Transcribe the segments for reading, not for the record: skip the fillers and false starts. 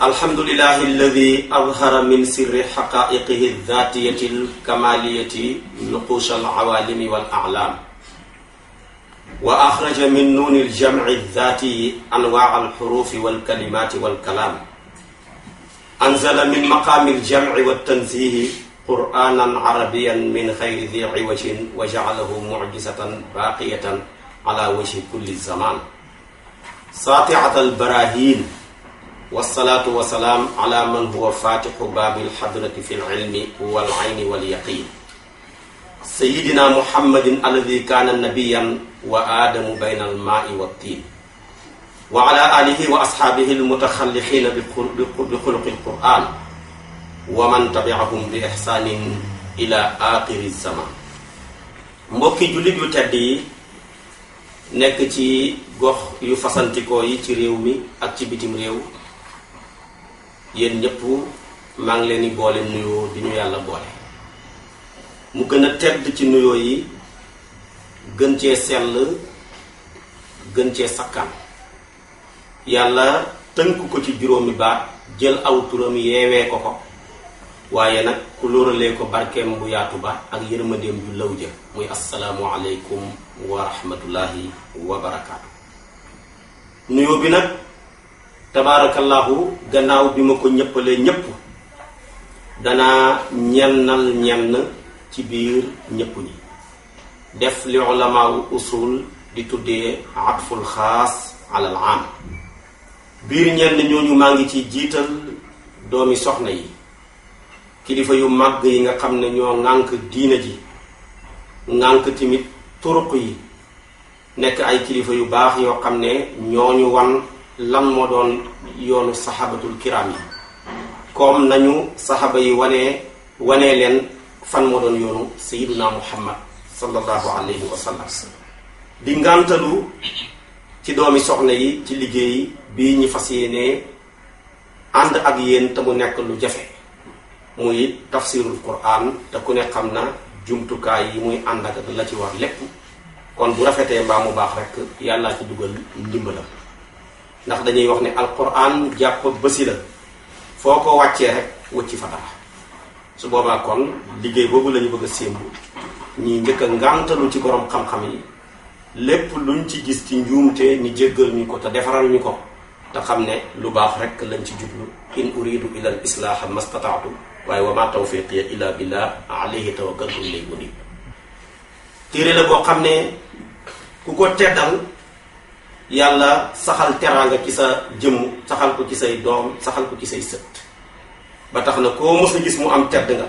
alhamdulillahi alladi adhara min sirri xaqaiqihi aldhatiyati alkamaliyati nuqush alawalimi wal a'lam wa axraja min nuuni aljamci aldhatiyi anwaa alxurufi walkalimati walkalam anzala min maqaami aljamci waltanzihi qur'anan arabiyan min xayri di ciwajin wa jacalahu mucjizatan baqiyatan ala wajhi kulli zaman saaticat albarahin wasalaatu wasalaam ala man huwa fatixu baabi alxadrati fi alcilmi walcayni walyaqin sayidina muhammadin alladi kaana nabiyan wa aadamu bayna almaai wattiin wa ala alihi wa asxaabihi almutaxallixiina bi xuluqi alquran wa man tabiahum bi ixsaanin ila axiri zaman. mbokki jullit yu tedd yi nekk ci gox yu fasantikoo yi ci réew mi ak ci bitim réew, yéen ñëpp maa ngi leen di boole nuyoo di ñu yàlla boole mu gën a tedd ci nuyoo yi, gën cee sell, gën cee sakkan. yàlla tënk ko ci juróomi baat, jël aw turam yeewee ko ko, waaye nag ku lóoralee ko barkeem bu yaatu ba ak yërmandeem ju law ja muy assalaamu aleykum wa rahmatullahi wa barakaatu. nuyoo bi nag tabaarakallahu gannaaw bi ma ko ñëppalee ñëpp, danaa ñennal ñenn ci biir ñëpp ñi, def li ulamaawu usul di tuddee atful xaas alal am. biir ñenn ñooñu maa ngi ci jiital doomi soxna yi, kilifa yu màgg yi nga xam ne ñoo ŋànk diina ji, ŋànk tamit turuq yi, nekk ay kilifa yu baax yoo xam ne ñooñu wan lan moo doon yoonu saxaabatul kiram yi, comme nañu saxaaba yi wanee leen fan moo doon yoonu sayiduna muhammad sallallahu alayhi wa sallam. di ngàntalu ci doomi soxna yi ci liggéey bii ñi fas yéenee ànd ak yéen te mu nekk lu jafe, muy tafsirul quran, te ku ne xam na jumtukaay yi muy ànd ak la ci war lépp. kon bu rafetee mbaa mu baax rek yàllaa ci dugal ndimbalam, ndax dañuy wax ne alquran jàpp bësi la, foo ko wàccee rek wëcci fa dara. su boobaa kon liggéey boobu la ñu bëgg a sémbu, ñi njëkk a ngàntalu ci borom xam-xam yi, lépp luñ ci gis ci njuumte ñu jéggal ñu ko te defaral ñu ko, te xam ne lu baax rek lañ ci jublu. in uridu ila al islaaha mastataatu, waaye wa ma tawfiqiya illa billah alayhi tawakkaltu ilayhi unib. téere la boo xam ne ku ko teddal yàlla saxal teraanga ci sa jëmm, saxal ko ci say doom, saxal ko ci say sët, ba tax na koo mos a gis mu am tedd nga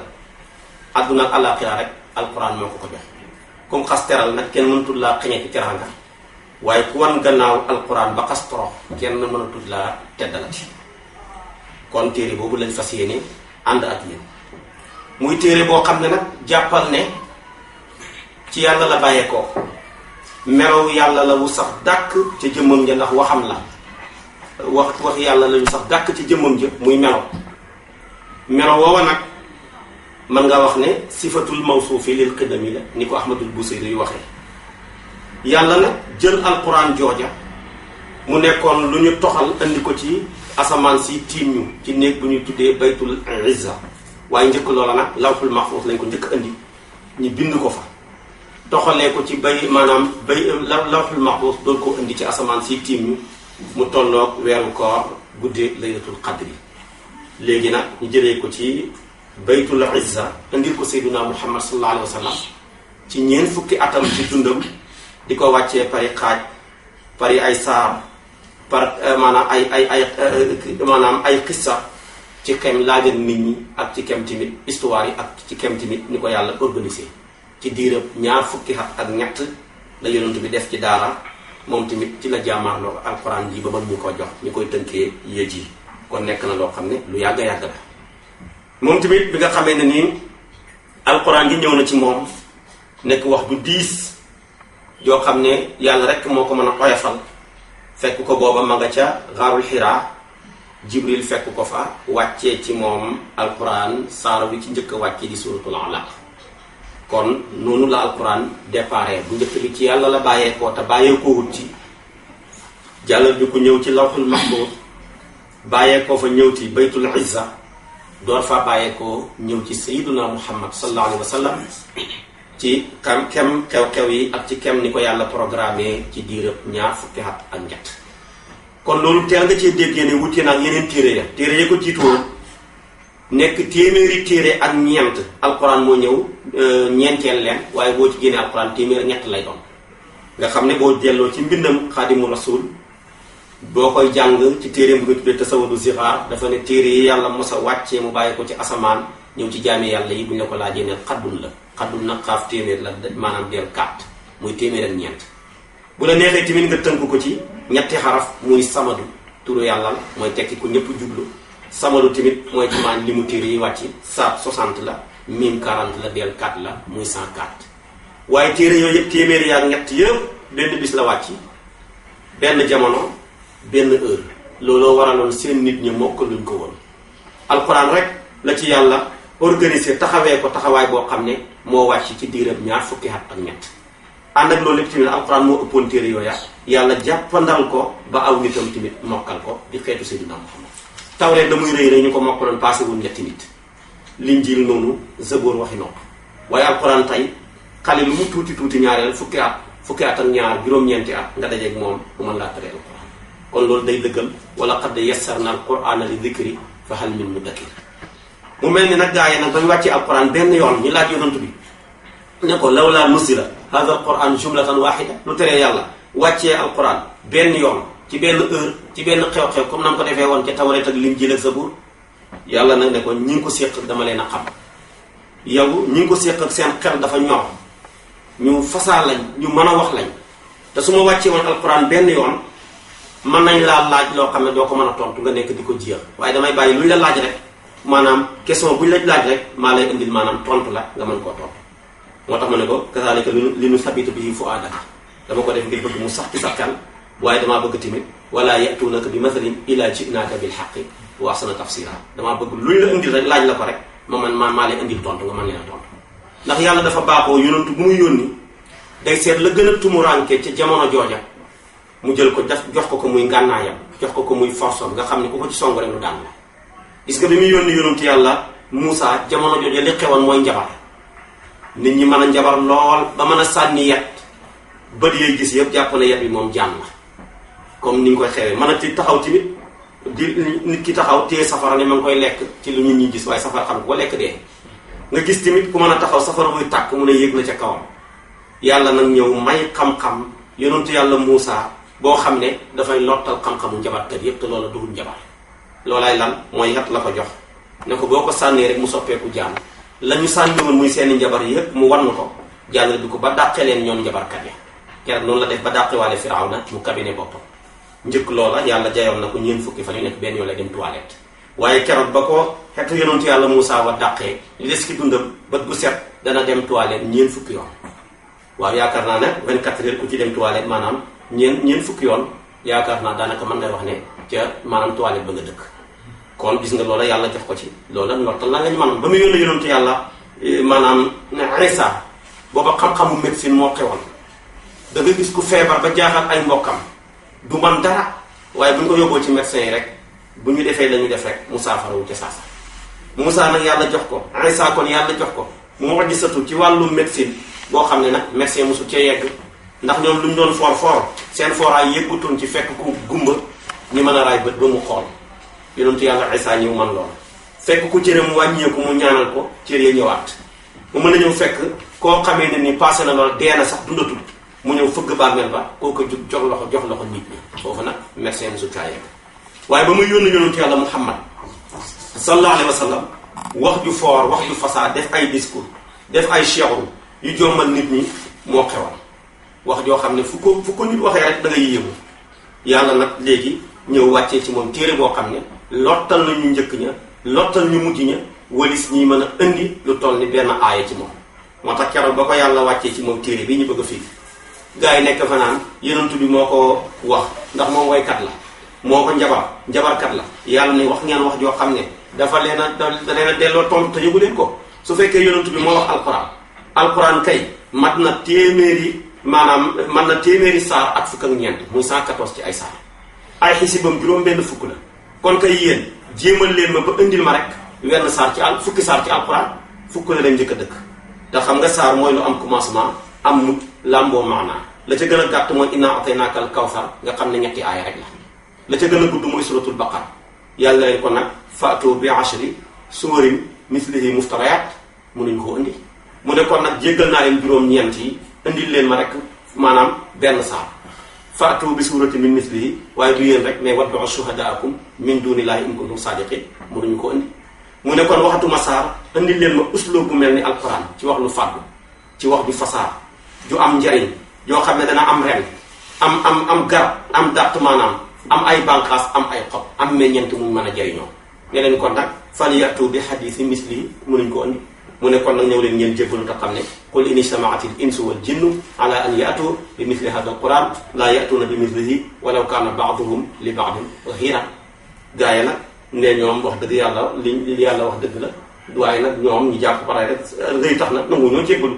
àdduna ak àllaaxira rek alquran moo ko ko jox. comme xas teral nag kenn mënatul laa xëñee ci teraanga, waaye ku wan gannaaw alquran ba xas torox kenn mënatul laa teddalati. kon téere boobu lañ fas yéene ànd ak yéen, muy téere boo xam ne nag jàppal ne ci yàlla la bàyyeekoo, melow yàlla la wu sax dàkk ca jëmmam ja, ndax waxam la wax yàlla la wu sax dàkk ci jëmmam ja muy melo woowa nag mën nga wax ne sifatul mawsuufi lil qidami la, ni ko ahmadul busayri yu waxee. yàlla nag jël alquran jooja mu nekkoon lu ñu toxal andi ko ci asamaan si tiim ñu ci néeg bu ñuy tuddee baytul izza, waaye njëkk loola nag lawhul mahfuus lañ ko njëkk andi, ñu bind ko fa, toxalee ko ci lawhul mahfuus doon ko indi ci asamaan si tiim ñu, mu tolloog weeru koor guddee laylatul qadri. léegi nag ñu jëlee ko ci baytul izza indil ko sayyiduna muhammad sallallahu alayhi wa sallam ci ñeent fukki atam ci dundam, di ko wàccee pari xaaj, pari ay saar, par maanaam ay xissa ci kem laajal nit ñi, ak ci kem timit histoire yi, ak ci kem timit ni ko yàlla organisé. ci diirab ñaar fukki at ak ñett la yonent bi def ci daara, moom tamit ci la jàmmaarloo alquran ji ba mën ñu ko jox ñu koy tënkee yéej yi. kon nekk na loo xam ne lu yàgg la. moom tamit bi nga xamee ne nii alquran gi ñëw na ci moom, nekk wax du diis yoo xam ne yàlla rek moo ko mën a oyofal, fekk ko booba ma nga ca xaarul xiraa, jibril fekk ko fa wàccee ci moom alquran saaro bi ci njëkk a wàccee di suratul alaq. kon noonu la alquran déparé, bu njëkk bi ci yàlla la bàyyeekoo te bàyyeekoo wut ci jàllal bi ku ñëw ci lawxul mahfuus bàyyeekoo fa ñëw ci baytul izza door fa bàyyeekoo ñëw ci sayyiduna muhammad sallallahu alayhi wa sallam ci kem xew-xew yi ak ci kem ni ko yàlla programmé ci diirëb ñaar fukki at ak ñett. kon loolu teel nga cee déggee ne wuute na ak yeneen téere ya ko jiitoo nekk téeméeri téere ak ñeent alquran moo ñëw ñeenteel leen waaye boo ci génnee alquran téeméer ñett lay doon nga xam ne boo delloo ci mbindam xaadimu rasul boo koy jàng ci téere bu nga tuddee tasawudu zixaar dafa ne téere yi yàlla mos a wàccee mu bàyyi ko ci asamaan ñëw ci jaami yàlla yi bu ñu la ko laajee ne xaddun la xaddun nag xaaf téeméer la maanaam del 4 muy téeméer ak ñeent bu la neexee tamit nga tënk ko ci ñetti xaraf muy samadu turu yàlla la mooy tekki ko ñëpp jublu samadu tamit mooy ci maan li mu téere yi wàcc saat 60 la mim 40 la del 4 la muy 104 waaye téere yooyu yëpp téeméeri yaak ñett yëpp benn bis la wàcc benn jamono benn heure looloo waraloon seen nit ñi mokk luñ ko woon alxuraan rek la ci yàlla organisé taxawee ko taxawaay boo xam ne moo wàcc ci diirab ñaar fukki at ak ñett ànd ak loolu lépp tamit alxuraan moo ëppoon téere yooya yàlla jàppandal ko ba aw nitam tamit mokkal ko di xeetu Seydina Muhammad tawreet da muy rëy rek ñu ko mokkaloon passé wul ñetti nit linjiil noonu zabóor waxi nopp waaye alxuraan tey xale lu mu tuuti tuuti ñaareel fukki at ak ñaar juróom-ñeenti at nga dajeeg moom bu mën laa tere alxuraan kon loolu day dëggal wala qad yassarna alqur'ana li dhikri fa hal min mudakkir mu mel ni nag gaa yi nag bañ wàccee alquran benn yoon ñu laaj yonent bi ne ko lawlaa nuzila hadha alquran jumlatan wahida lu teree yàlla wàccee alquran benn yoon ci benn heure ci benn xew-xew comme nam ko defee woon ca Tawreet ak Linjiil ak Zabuur yàlla nag ne ko ñi ngi ko séq dama leen a xam yow ñi ngi ko séq ak seen xel dafa ñor ñu fasaa lañ ñu mën a wax lañ te su ma wàccee woon alquran benn yoon mën nañ laa laaj loo xam ne doo ko mën a tontu nga nekk di ko jiya waaye damay bàyyi luñ la laaj rek maanaam question buñ la laaj rek maa lay indil maanaam tontu la nga mën koo tontu moo tax ma ne ko kazaalika li nu sabitu bihi fu'aadaka dama ko def ngir bëgg mu sax ci sa xel waaye damaa bëgg tamit wala ya'tuunaka bi mathalin illaa ji'naaka bil haqqi wa ahsana tafsiira damaa bëgg luñ la indil rek laaj la ko rek maa lay indil tontu nga mën leen a tontu ndax yàlla dafa baaxoo yonantu bu muy yónni day seet la gën a tumuraanke ca jamono jooja mu jël ko jox ko muy ngànnaayam jox ko muy force nga xam ne ku ko ci song rek lu daan la gis nga bi muy yónni yonantu yàlla Moussa jamono jooja li xewoon mooy njabar nit ñi mën a njabar lool ba mën a sànni yet bët yooyu gis yëpp jàpp na yet bi moom jaan la comme ni nga koy xewee mën a ti taxaw tamit di nit ki taxaw téye safara ne ma ngi koy lekk ci lu nit ñi gis waaye safara xam ko lekk dee nga gis tamit ku mën a taxaw safara buy tàkk mu ne yéeg na ca kawam yàlla nag ñëw may xam-xam yonantu yàlla Moussa boo xam ne dafay lottal xam-xamu njabarkat yépp te loola dugul njabar loolaay lan mooy yat la ko jox ne ko boo ko sànnee rek mu soppeeku jaan la ñu sànni woon muy seeni njabar yépp mu wann ko jàll du ko ba dàqe leen ñoom njabarkat ya keroog noonu la def ba dàqewaale Firawna mu kabine boppam njëkk loola yàlla jayoon na ko ñeent fukki fan yu nekk benn yoon la dem toilette waaye keroog ba ko xetu yonantu yàlla Moussa wa dàqee li des ki dundam bët bu set dana dem toilette ñeent fukki yoon waaw yaakaar naa ne 24 heures ku ci dem toilette maanaam ñeent fukki yoon yaakaar naa daanaka mën ngay wax ne ca maanaam toilette ba nga dëkk kon gis nga loola yàlla jox ko ci loola lottal na lañ man ba mu yónni yonantu yàlla maanaam Isa booba xam-xamu médecine moo xewoon da nga gis ku feebar ba jaaxal ay mbokkam du man dara waaye bu ñu ko yóbboo ci médecin yi rek bu ñu defee la ñu def rek mu saafarawu ca saasa Moussa nag yàlla jox ko Isa kon yàlla jox ko moo gisatu ci wàllu médecine boo xam ne nag médecin mosu cee yegg ndax ñoom lu ñu doon for seen foraay yëggutoon ci fekk ku gumba ñi mën a raay bët ba mu xool yonentu yàlla Isa ñëw man lool fekk ku cëram wàññeeku mu ñaanal ko cër ya ñëwaat mu mën a ñëw fekk koo xamee ne ni passé na lool dee na sax dundatul mu ñëw fëgg bàmmeel ba koo ko jox loxo nit ñi foofu nag médecin mosu caa yegg waaye ba muy yónni yonentu yàlla Muhammad sallallahu alayhi wa sallam wax ju foor wax ju fasaa def ay discours def ay cheru yu jommal nit ñi moo xewal wax joo xam ne fu ko nit waxee rek da nga yéemu yàlla nag léegi ñëw wàccee ci moom téere boo xam ne lottal na ñu njëkk ña lottal ñu mujj ña walis ñi mën a indi lu toll ni benn aaya ci moom moo tax keroog ba ko yàlla wàccee ci moom téere bi ñu bëgg a fii gars yi nekk fa naan yonent bi moo ko wax ndax moom waykat la moo ko njabarkat la yàlla ne wax ngeen wax joo xam ne dafa leen a delloo tontu te yëgu leen ko su fekkee yonent bi moo wax alquran kay mat na téeméeri saar ak fukk ak ñeent muy 114 ci ay saar ay xisibam juróom benn fukk la kon kay yéen jéemal leen ma ba indil ma rek wenn saar ci fukki saar ci alquran fukk la leen njëkk a dëkk te xam nga saar mooy lu am commencement am mut làmboo maanaa la ca gën a gàtt mooy inna ataynaaka al kawsar nga xam ne ñetti aaya rek la ca gën a gudd mooy suratul baqara yàlla leen ko nag faatu bi ashri suwarin mislihi muftarayat mënuñ koo indi mu ne kon nag jéggal naa leen juróom-ñeent yi indil leen ma rek maanaam benn saar faatu bi suurati min mislihi waaye du yéen rek mais wad'u shuhadaakum min dunillahi in kuntum saadiqin mënuñu ko indi mu ne kon waxatuma saar indil leen ma uslub bu mel ni alquran ci wax lu fàddu ci wax ju fasaar ju am njariñ yoo xam ne dana am ren am garab am dàtt maanaam am ay bànqaas am ay xob am meññeent mu mën a jariñoo ne leen kon nag falyatu bi xadiisi mislihi mënuñ ko indi mu ne kon nag ñëw leen ngeen jébbalu te xam ne qul in ijtamaati l insu wal jinnu ala an yatu bi misli hada al quran laa yatuuna bi mislihi walaw kaana baaduhum li baadin zahiran gaa yi nag ne ñoom wax dëgg yàlla li yàlla wax dëgg la waaye nag ñoom ñu jàpp pare rek rëy tax na nangu ñoo jébbalu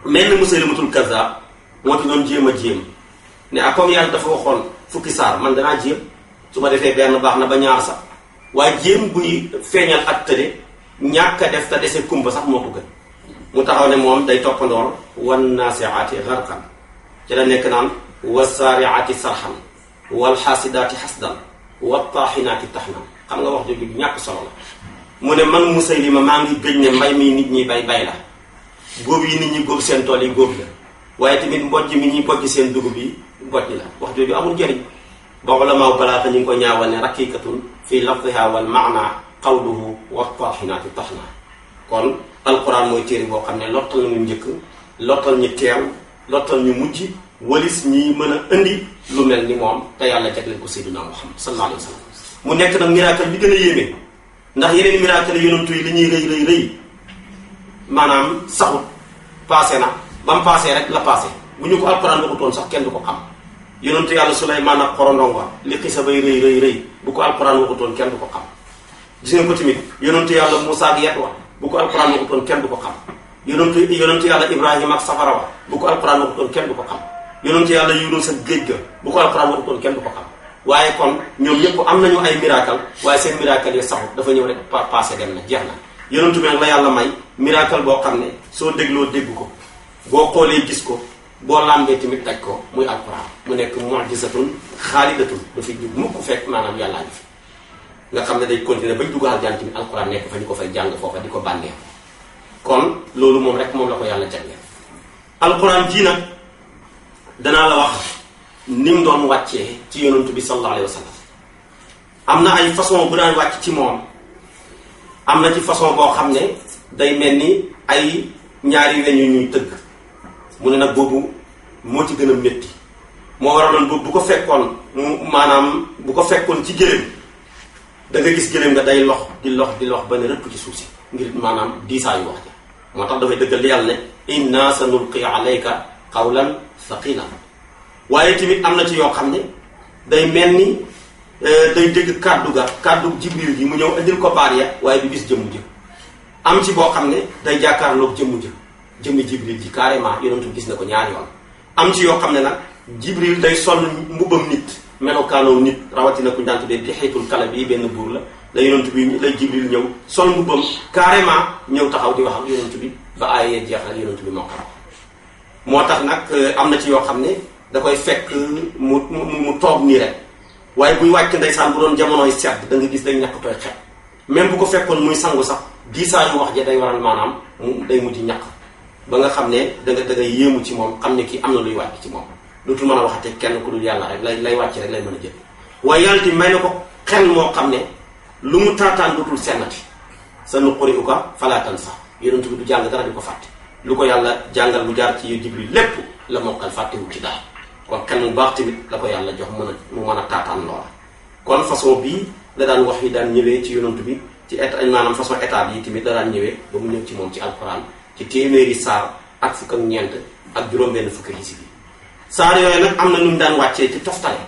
mel na Musaylamatul Kazzaab moo ci doon jéem a jéem ne ak comme yàlla dafa waxoon fukki saar man danaa jéem su ma defee benn baax na ba ñaar sax waaye jéem buy feeñal ak tëde ñàkk a def te dese kumba sax moo ko gën mu taxaw ne moom day toppandoor wan naasiaati garqan ci la nekk naan wasaariaati sarxan wal xaasidaati xasdan wa taaxinaati taxnan xam nga wax jooju ñàkk solo la mu ne man Musaylima maa ngi gëj ne mbay mi nit ñi bay la góob yi nit ñi góob seen tool yi góob la waaye tamit mbojj mi ñuy bojj seen dugub yi mbojj la wax jooju amul njëriñ ba ulamaaw balaaxa ñu ngi ko ñaawal ne raqiqatun fi lafdiha wal maana qawluhu wa taaxinaati taxna kon alquran mooy téere boo xam ne lottal ñu njëkk lottal ñu teew lottal ñu mujj walis ñi mën a indi lu mel ni moom te yàlla jagleel ko Seydina Muhammad sallallahu alayhi wa sallam mu nekk nag miracle bi gën a yéeme ndax yeneen miracle yonantu yi li ñuy rëy rëy maanaam saxut passé na ba mu passé rek la passé bu ñu ko alquran waxutoon sax kenn du ko xam yonantu yàlla Suleymaan ak xorondonga li xisa bay rëy rëy bu ko alquran waxutoon kenn du ko xam gis nga ko tamit yonantu yàlla Muusaa ak yet wa bu ko alquran waxutoon kenn du ko xam yonantu yàlla Ibrahima ak safara wa bu ko alquran waxutoon kenn du ko xam yonantu yàlla Yunus ak géej ga bu ko alquran waxutoon kenn du ko xam waaye kon ñoom ñëpp am nañu ay miracle waaye seen miracle yi saxut dafa ñëw rek passé dem na jeex na yonantu bi nag la yàlla may miracle boo xam ne soo dégloo dégg ko boo xoolee gis ko boo làmbee tamit daj ko muy alquran mu nekk mu'jizatun xaalidatun du fi jug mukk fekk maanaam yàllaa ngi fi nga xam ne day continuer bañ dugg aljana tamit alquran nekk fa ñu ko fay jàng foofa di ko bànnee kon loolu moom rek moom la ko yàlla jagleel alquran ji nag danaa la wax ni mu doon wàccee ci yonantu bi sallallahu alayhi wa sallam am na ay façon bu daan wàcc ci moom am na ci façon boo xam ne day mel ni ay ñaari weñ yu ñuy tëgg mu ne nag boobu moo ci gën a métti moo waraloon boobu bu ko fekkoon maanaam bu ko fekkoon ci gëléem da nga gis gëléem nga day lox di lox ba ne rëpp ci suuf si ngir maanaam diisaayu wax ja moo tax dafay dëggal li yàlla ne inna sa nulqi alayka qawlan thaqilan waaye tamit am na ci yoo xam ne day mel ni day dégg kàddu jibril gi mu ñëw indil ko baar ya waaye du gis jëmm jë am ci boo xam ne day jàkkaarloog jëmmi jibril ji carrément yonentu gis na ko ñaari yoon am ci yoo xam ne nag jibril day sol mbubbam nit melokaanoo nit rawatina ku daan tuddee di xeetul kala bii benn buur la yonentu bi lay jibril ñëw sol mbubbam carrément ñëw taxaw di wax ak yonentu bi ba aayee jeexal yonentu bi moo ko moo tax nag am na ci yoo xam ne da koy fekk mu toog nii rek waaye buy wàcc ndeysaan bu doon jamonoy sedd da nga gis day ñàkk tooy xet même bu ko fekkoon muy sangu sax diisaayu wax ja day waral maanaam day mujj ñàkk ba nga xam ne da nga yéemu ci moom xam ne kii am na luy wàcc ci moom dootul mën a waxate kenn ku dul yàlla rek lay wàcc rek lay mën a jël waaye yàlla ti may na ko xel moo xam ne lu mu taataan dootul sennati sa nuqri'uka falaa tansaa yonent bi du jàng dara di ko fàtte lu ko yàlla jàngal bu jaar ci Jibril lépp la mokkal fàttewul ci dara kon xel mu baax tamit la ko yàlla jox mu mën a taataan loola kon façon bii la daan wax yi daan ñëwee ci yonent bi ci état maanaam façon état yi tamit la daan ñëwee ba mu ñëw ci moom ci alquran ci téeméeri saar ak fukk ak ñeent ak juróom-benn fukki xisib bi saar yooyu nag am na nu mu daan wàccee ci toftale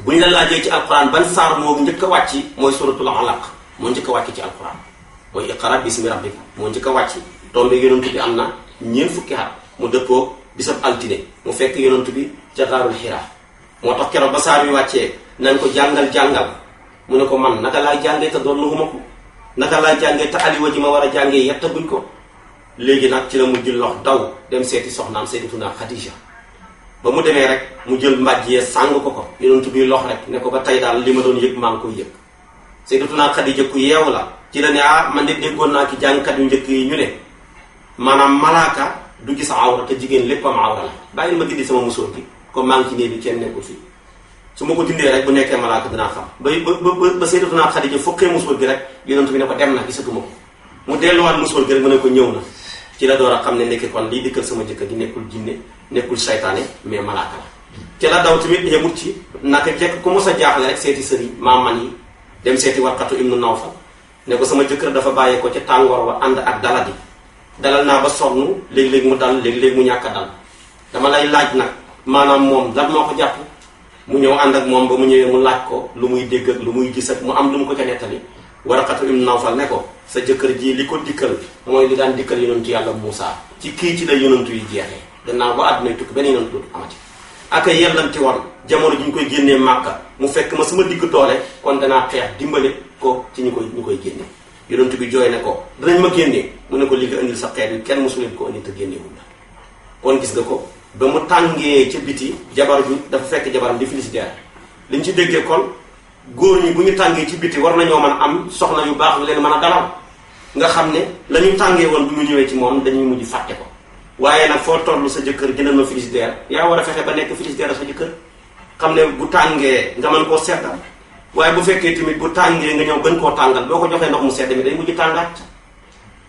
bu ñu la laajee ci alquran ban saar moo njëkk a wàcc mooy suratul alaq moo njëkk a wàcc ci alquran mooy iqra bismi rabbika moo njëkk a wàcc tombe yonent bi am na ñeent fukki at mu dëppoo bisab altine mu fekk yonent bi ca xaarul xiraa moo tax keroog ba saar yu wàccee nañ ko jàngal mu ne ko man naka laay jàngee te doon nuxuma ko naka laay jàngee te aliwa ji ma war a jàngee yettaguñ ko. léegi nag ci la mujj lox daw dem seeti soxnaam Sayyidatuna Xadija ba mu demee rek mu jël mbàjj yee sàng ko yonent bi lox rek ne ko ba tey daal li ma doon yëg maa ngi koy yëg. Sayyidatuna Xadija ku yeewu la ci la ne man de déggoon naa ki jàngkat yu njëkk yi ñu ne maanaam malaaka du gis awra te jigéen léppam awra la bàyyil ma dindi sama musóor gi comme maa ngi ci néeg bi kenn nekkul fii su ma ko dindee rek bu nekkee malaaka dinaa xam ba Sayyidatuna Xadija fokkee musóor gi rek yonent bi ne ko dem na gisatuma ko mu delluwaat musóor gi rek mu ne ko ñëw na ci la door a xam ne nekk kon lii dikkal sama jëkkër gi nekkul jinne nekkul saytaane mais malaaka la ci la daw tamit yemut ci naka jekk ku mos a jaaxle rek seeti sëriñ maaman yi dem seeti Warqatu ibnu Nawfal ne ko sama jëkkër dafa bàyyee ko ca tàngoor wa ànd ak daladi dalal naa ba sonn léegi-léegi mu dal léegi-léegi mu ñàkk a dal dama lay laaj nag maanaam moom lan moo ko jàpp mu ñëw ànd ak moom ba mu ñëwee mu laaj ko lu muy dégg ak lu muy gis ak mu am lu mu ko ca nettali Warqatu ibnu Nawfal ne ko sa jëkkër ji li ko dikkal mooy li daan dikkal yonentu yàlla Muusa ci kii ci la yonentu yi jeexee gannaaw ba àddunay tukki benn yonentu dootu amati ak a yellanti woon jamono ji ñu koy génnee Màkka mu fekk ma sama digg doole kon danaa xeex dimbale ko ci ñu koy génnee yonentu bi jooy ne ko danañ ma génnee mu ne ko li nga indil sa xeet wi kenn mosu leen ko indi te génneewul la kon gis nga ko ba mu tàngee ca biti jabar ju dafa fekk jabaram di félicitaire liñ ci déggee kon góor ñi bu ñu tàngee ci biti war nañoo mën a am soxna yu baax yu leen mën a dalal nga xam ne la ñu tàngee woon bu ñu ñëwee ci moom dañuy mujj fàtte ko waaye nag foo toll sa jëkkër gënal ma frigidaire yaa war a fexe ba nekk frigidaire sa jëkkër xam ne bu tàngee nga mën koo seddal waaye bu fekkee tamit bu tàngee nga ñëw gën koo tàngal boo ko joxee ndox mu sedd mi day mujj tàngaat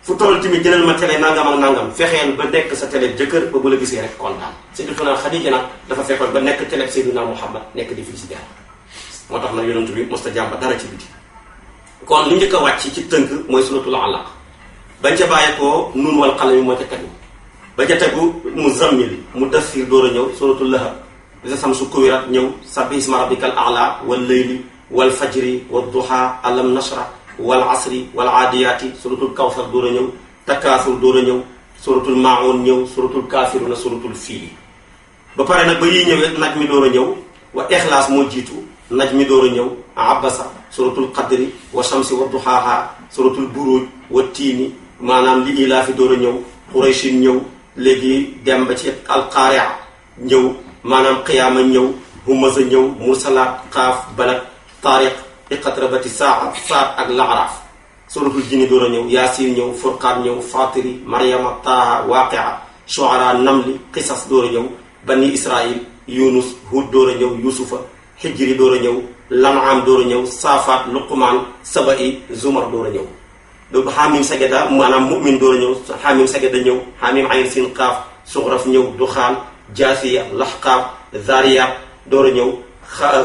fu toll tamit jëlal ma télé nangam ak nangam fexeel ba nekk sa télé jëkkër ba bu la gisee rek kontaan Sayyidatuna Xadija nag dafa fekkoon ba nekk télé Seydina Muhammad nekk di frigidaire moo tax nag yonent bi mos ta jàmba dara ci biti kon li njëkk a wàcc ci tënk mooy suratul Alaq bañ ca bàyyeekoo Nuun wal qalami moo ca tegu ba ca tegu Muzammil Mudaththir door a ñëw suratul Lahab bisa samsu kuwirat ñëw sabbi isma rabbikal a'la wal layli wal fajri wad duha alam nashra wal asri wal aadiyaati suratul Kawsar door a ñëw Takaasur door a ñëw suratul Maa'un ñëw suratul Kaafiruuna suratul Fiil ba pare nag ba yii ñëwee naj mi door a ñëw wa Ixlaas moo jiitu naj mi door a ñëw Abasa suratul Qadri wa shamsi wa duhaaha suratul Buruuj wa tiini maanaam li ilaafi door a ñëw Qurayshin ñëw léegi dem ba ci alqaaria ñëw maanaam qiyaama ñëw humaza ñëw mursalaat xaaf balad taariq iqatrabati saa saat ak laxaraaf suratul jinni door a ñëw yaasiin ñëw furqaan ñëw fatiri maryama taaha waaqia shuara namli qisas door a ñëw bani israil yunus hud door a ñëw yusufa xijri door a ñëw lanaam door a ñëw saafaat luqmaan saba'i zumar door a ñëw donc xaamim sageda maanaam mu'min door a ñëw xaamim sageda ñëw xaamim ayn sin qaaf suxraf ñëw duxaan jaasiya laxqaaf zaariyaat door a ñëw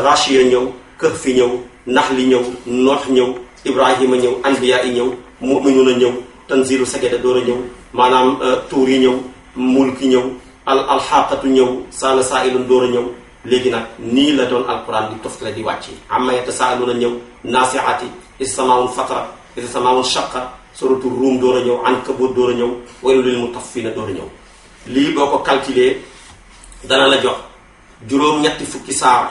rachiya ñëw kahfi ñëw naxli ñëw noox ñëw ibrahima ñëw anbiya yi ñëw mu'minuna ñëw tanzilu sageda door a ñëw maanaam tuur yi ñëw mulki ñëw alxaqatu ñëw saala saailun door a ñëw léegi nag nii la doon alquran di toftale di wàcc amma yatasaaluna ñëw naasiati isamaun fatara isamaun shaqa suratul ruum door a ñëw ankabut door a ñëw waylun lil mutaffifina door a ñëw lii boo ko calculé dana la jox juróom-ñetti fukki saar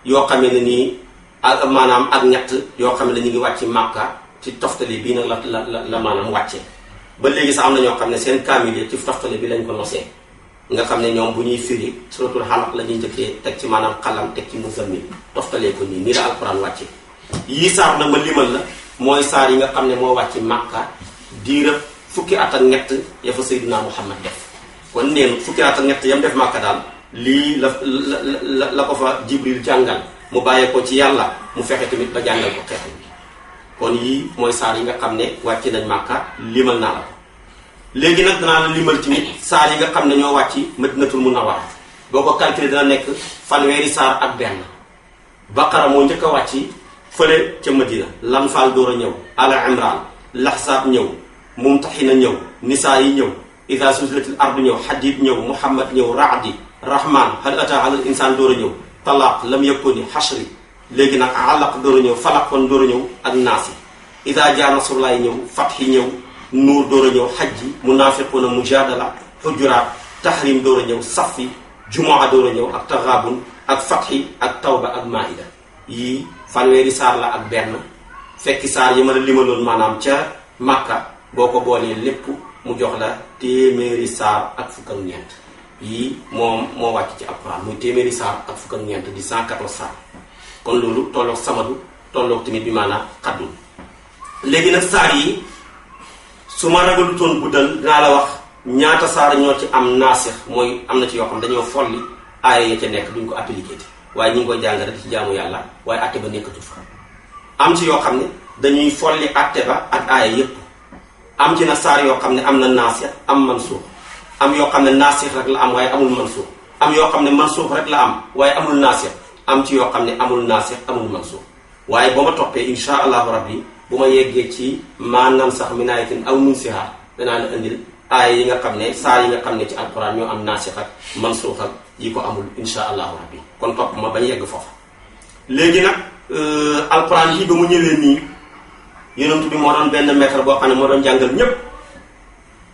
yoo xamee ne nii ak maanaam ak ñett yoo xam ne ñu ngi wàcc Màkka ci toftale bii nag la maanaam wàccee ba léegi sax am na ñoo xam ne seen kaamil yi ci toftale bi lañ ko nosee nga xam ne ñoom bu ñuy firi suratul Alaq la ñuy njëkkee teg ci maanaam xalam teg ci Muzammil toftalee ko nii la alquran wàcce yii saar na ma limal la mooy saar yi nga xam ne moo wàcc Màkka diirëb fukki at ak ñett ya fa Seydina Muhammad def kon neen fukki at ak ñett yam def Màkka daal lii la ko fa Jibril jàngal mu bàyyee ko ci yàlla mu fexe tamit ba jàngal ko xeetu bi kon yii mooy saar yi nga xam ne wàcc nañ Màkka limal naa la ko léegi nag danaa la limal tamit saar yi nga xam ne ñoo wàcc Madinatul Munawwara boo ko calculé dina nekk fanweeri saar ak benn Baqara moo njëkk a wàcc fële ca Madina Lanfaal door a ñëw Ala Imran Laxsaab ñëw Mumtaxina ñëw Nisaa yi ñëw Idaa Zulzilatil Ardu ñëw Hadiid ñëw Muhammad ñëw Raadi Rahman hal ataa alal insaan door a ñëw Talaaq lam yakuni Xashri léegi nag Alaq door a ñëw Falaq kon door a ñëw ak Naasi Idaa jaa nasrullaahi ñëw Fathi ñëw Nuur door a ñëw Hajji Munaafiquuna Mujaadala Hujuraat Tahrim door a ñëw Safi Jumaa door a ñëw ak Taghaabun ak Fathi ak Tawba ak Maa'ida yii fanweeri saar la ak benn fekki saar yi ma la limaloon maanaam ca Makka boo ko boolee lépp mu jox la téeméeri saar ak fukk ak ñeent yii moo wàcc ci alquran muy téeméeri saar ak fukk ak ñeent di 114 saar kon loolu tolloog samadu tolloog tamit bi maanaam xaddul léegi nag saar yi su ma ragalutoon guddal dinaa la wax ñaata saar ñoo ci am naasix mooy am na ci yoo xam dañoo folli aaya ya ca nekk duñ ko appliqué waaye ñu ngi koy jàng rek ci jaamu yàlla waaye atte ba nekkatu fa am ci yoo xam ne dañuy folli atte ba ak aaya yépp am ci na saar yoo xam ne am na naasix am mansuux am yoo xam ne naasix rek la am waaye amul mansuux am yoo xam ne mansuux rek la am waaye amul naasix am ci yoo xam ne amul naasix amul mansuux waaye boo ma toppee insha allahu rabbi bu ma yeggee ci maanaam sax min aayatin aw nunsihaa danaa la indil aaya yi nga xam ne saar yi nga xam ne ci alquran ñoo am naasix ak mansuux ak yi ko amul insha allahu rabbi kon topp ma bañ yegg foofa léegi nag alquran yi ba mu ñëwee nii yonent bi moo doon benn maître boo xam ne moo doon jàngal ñépp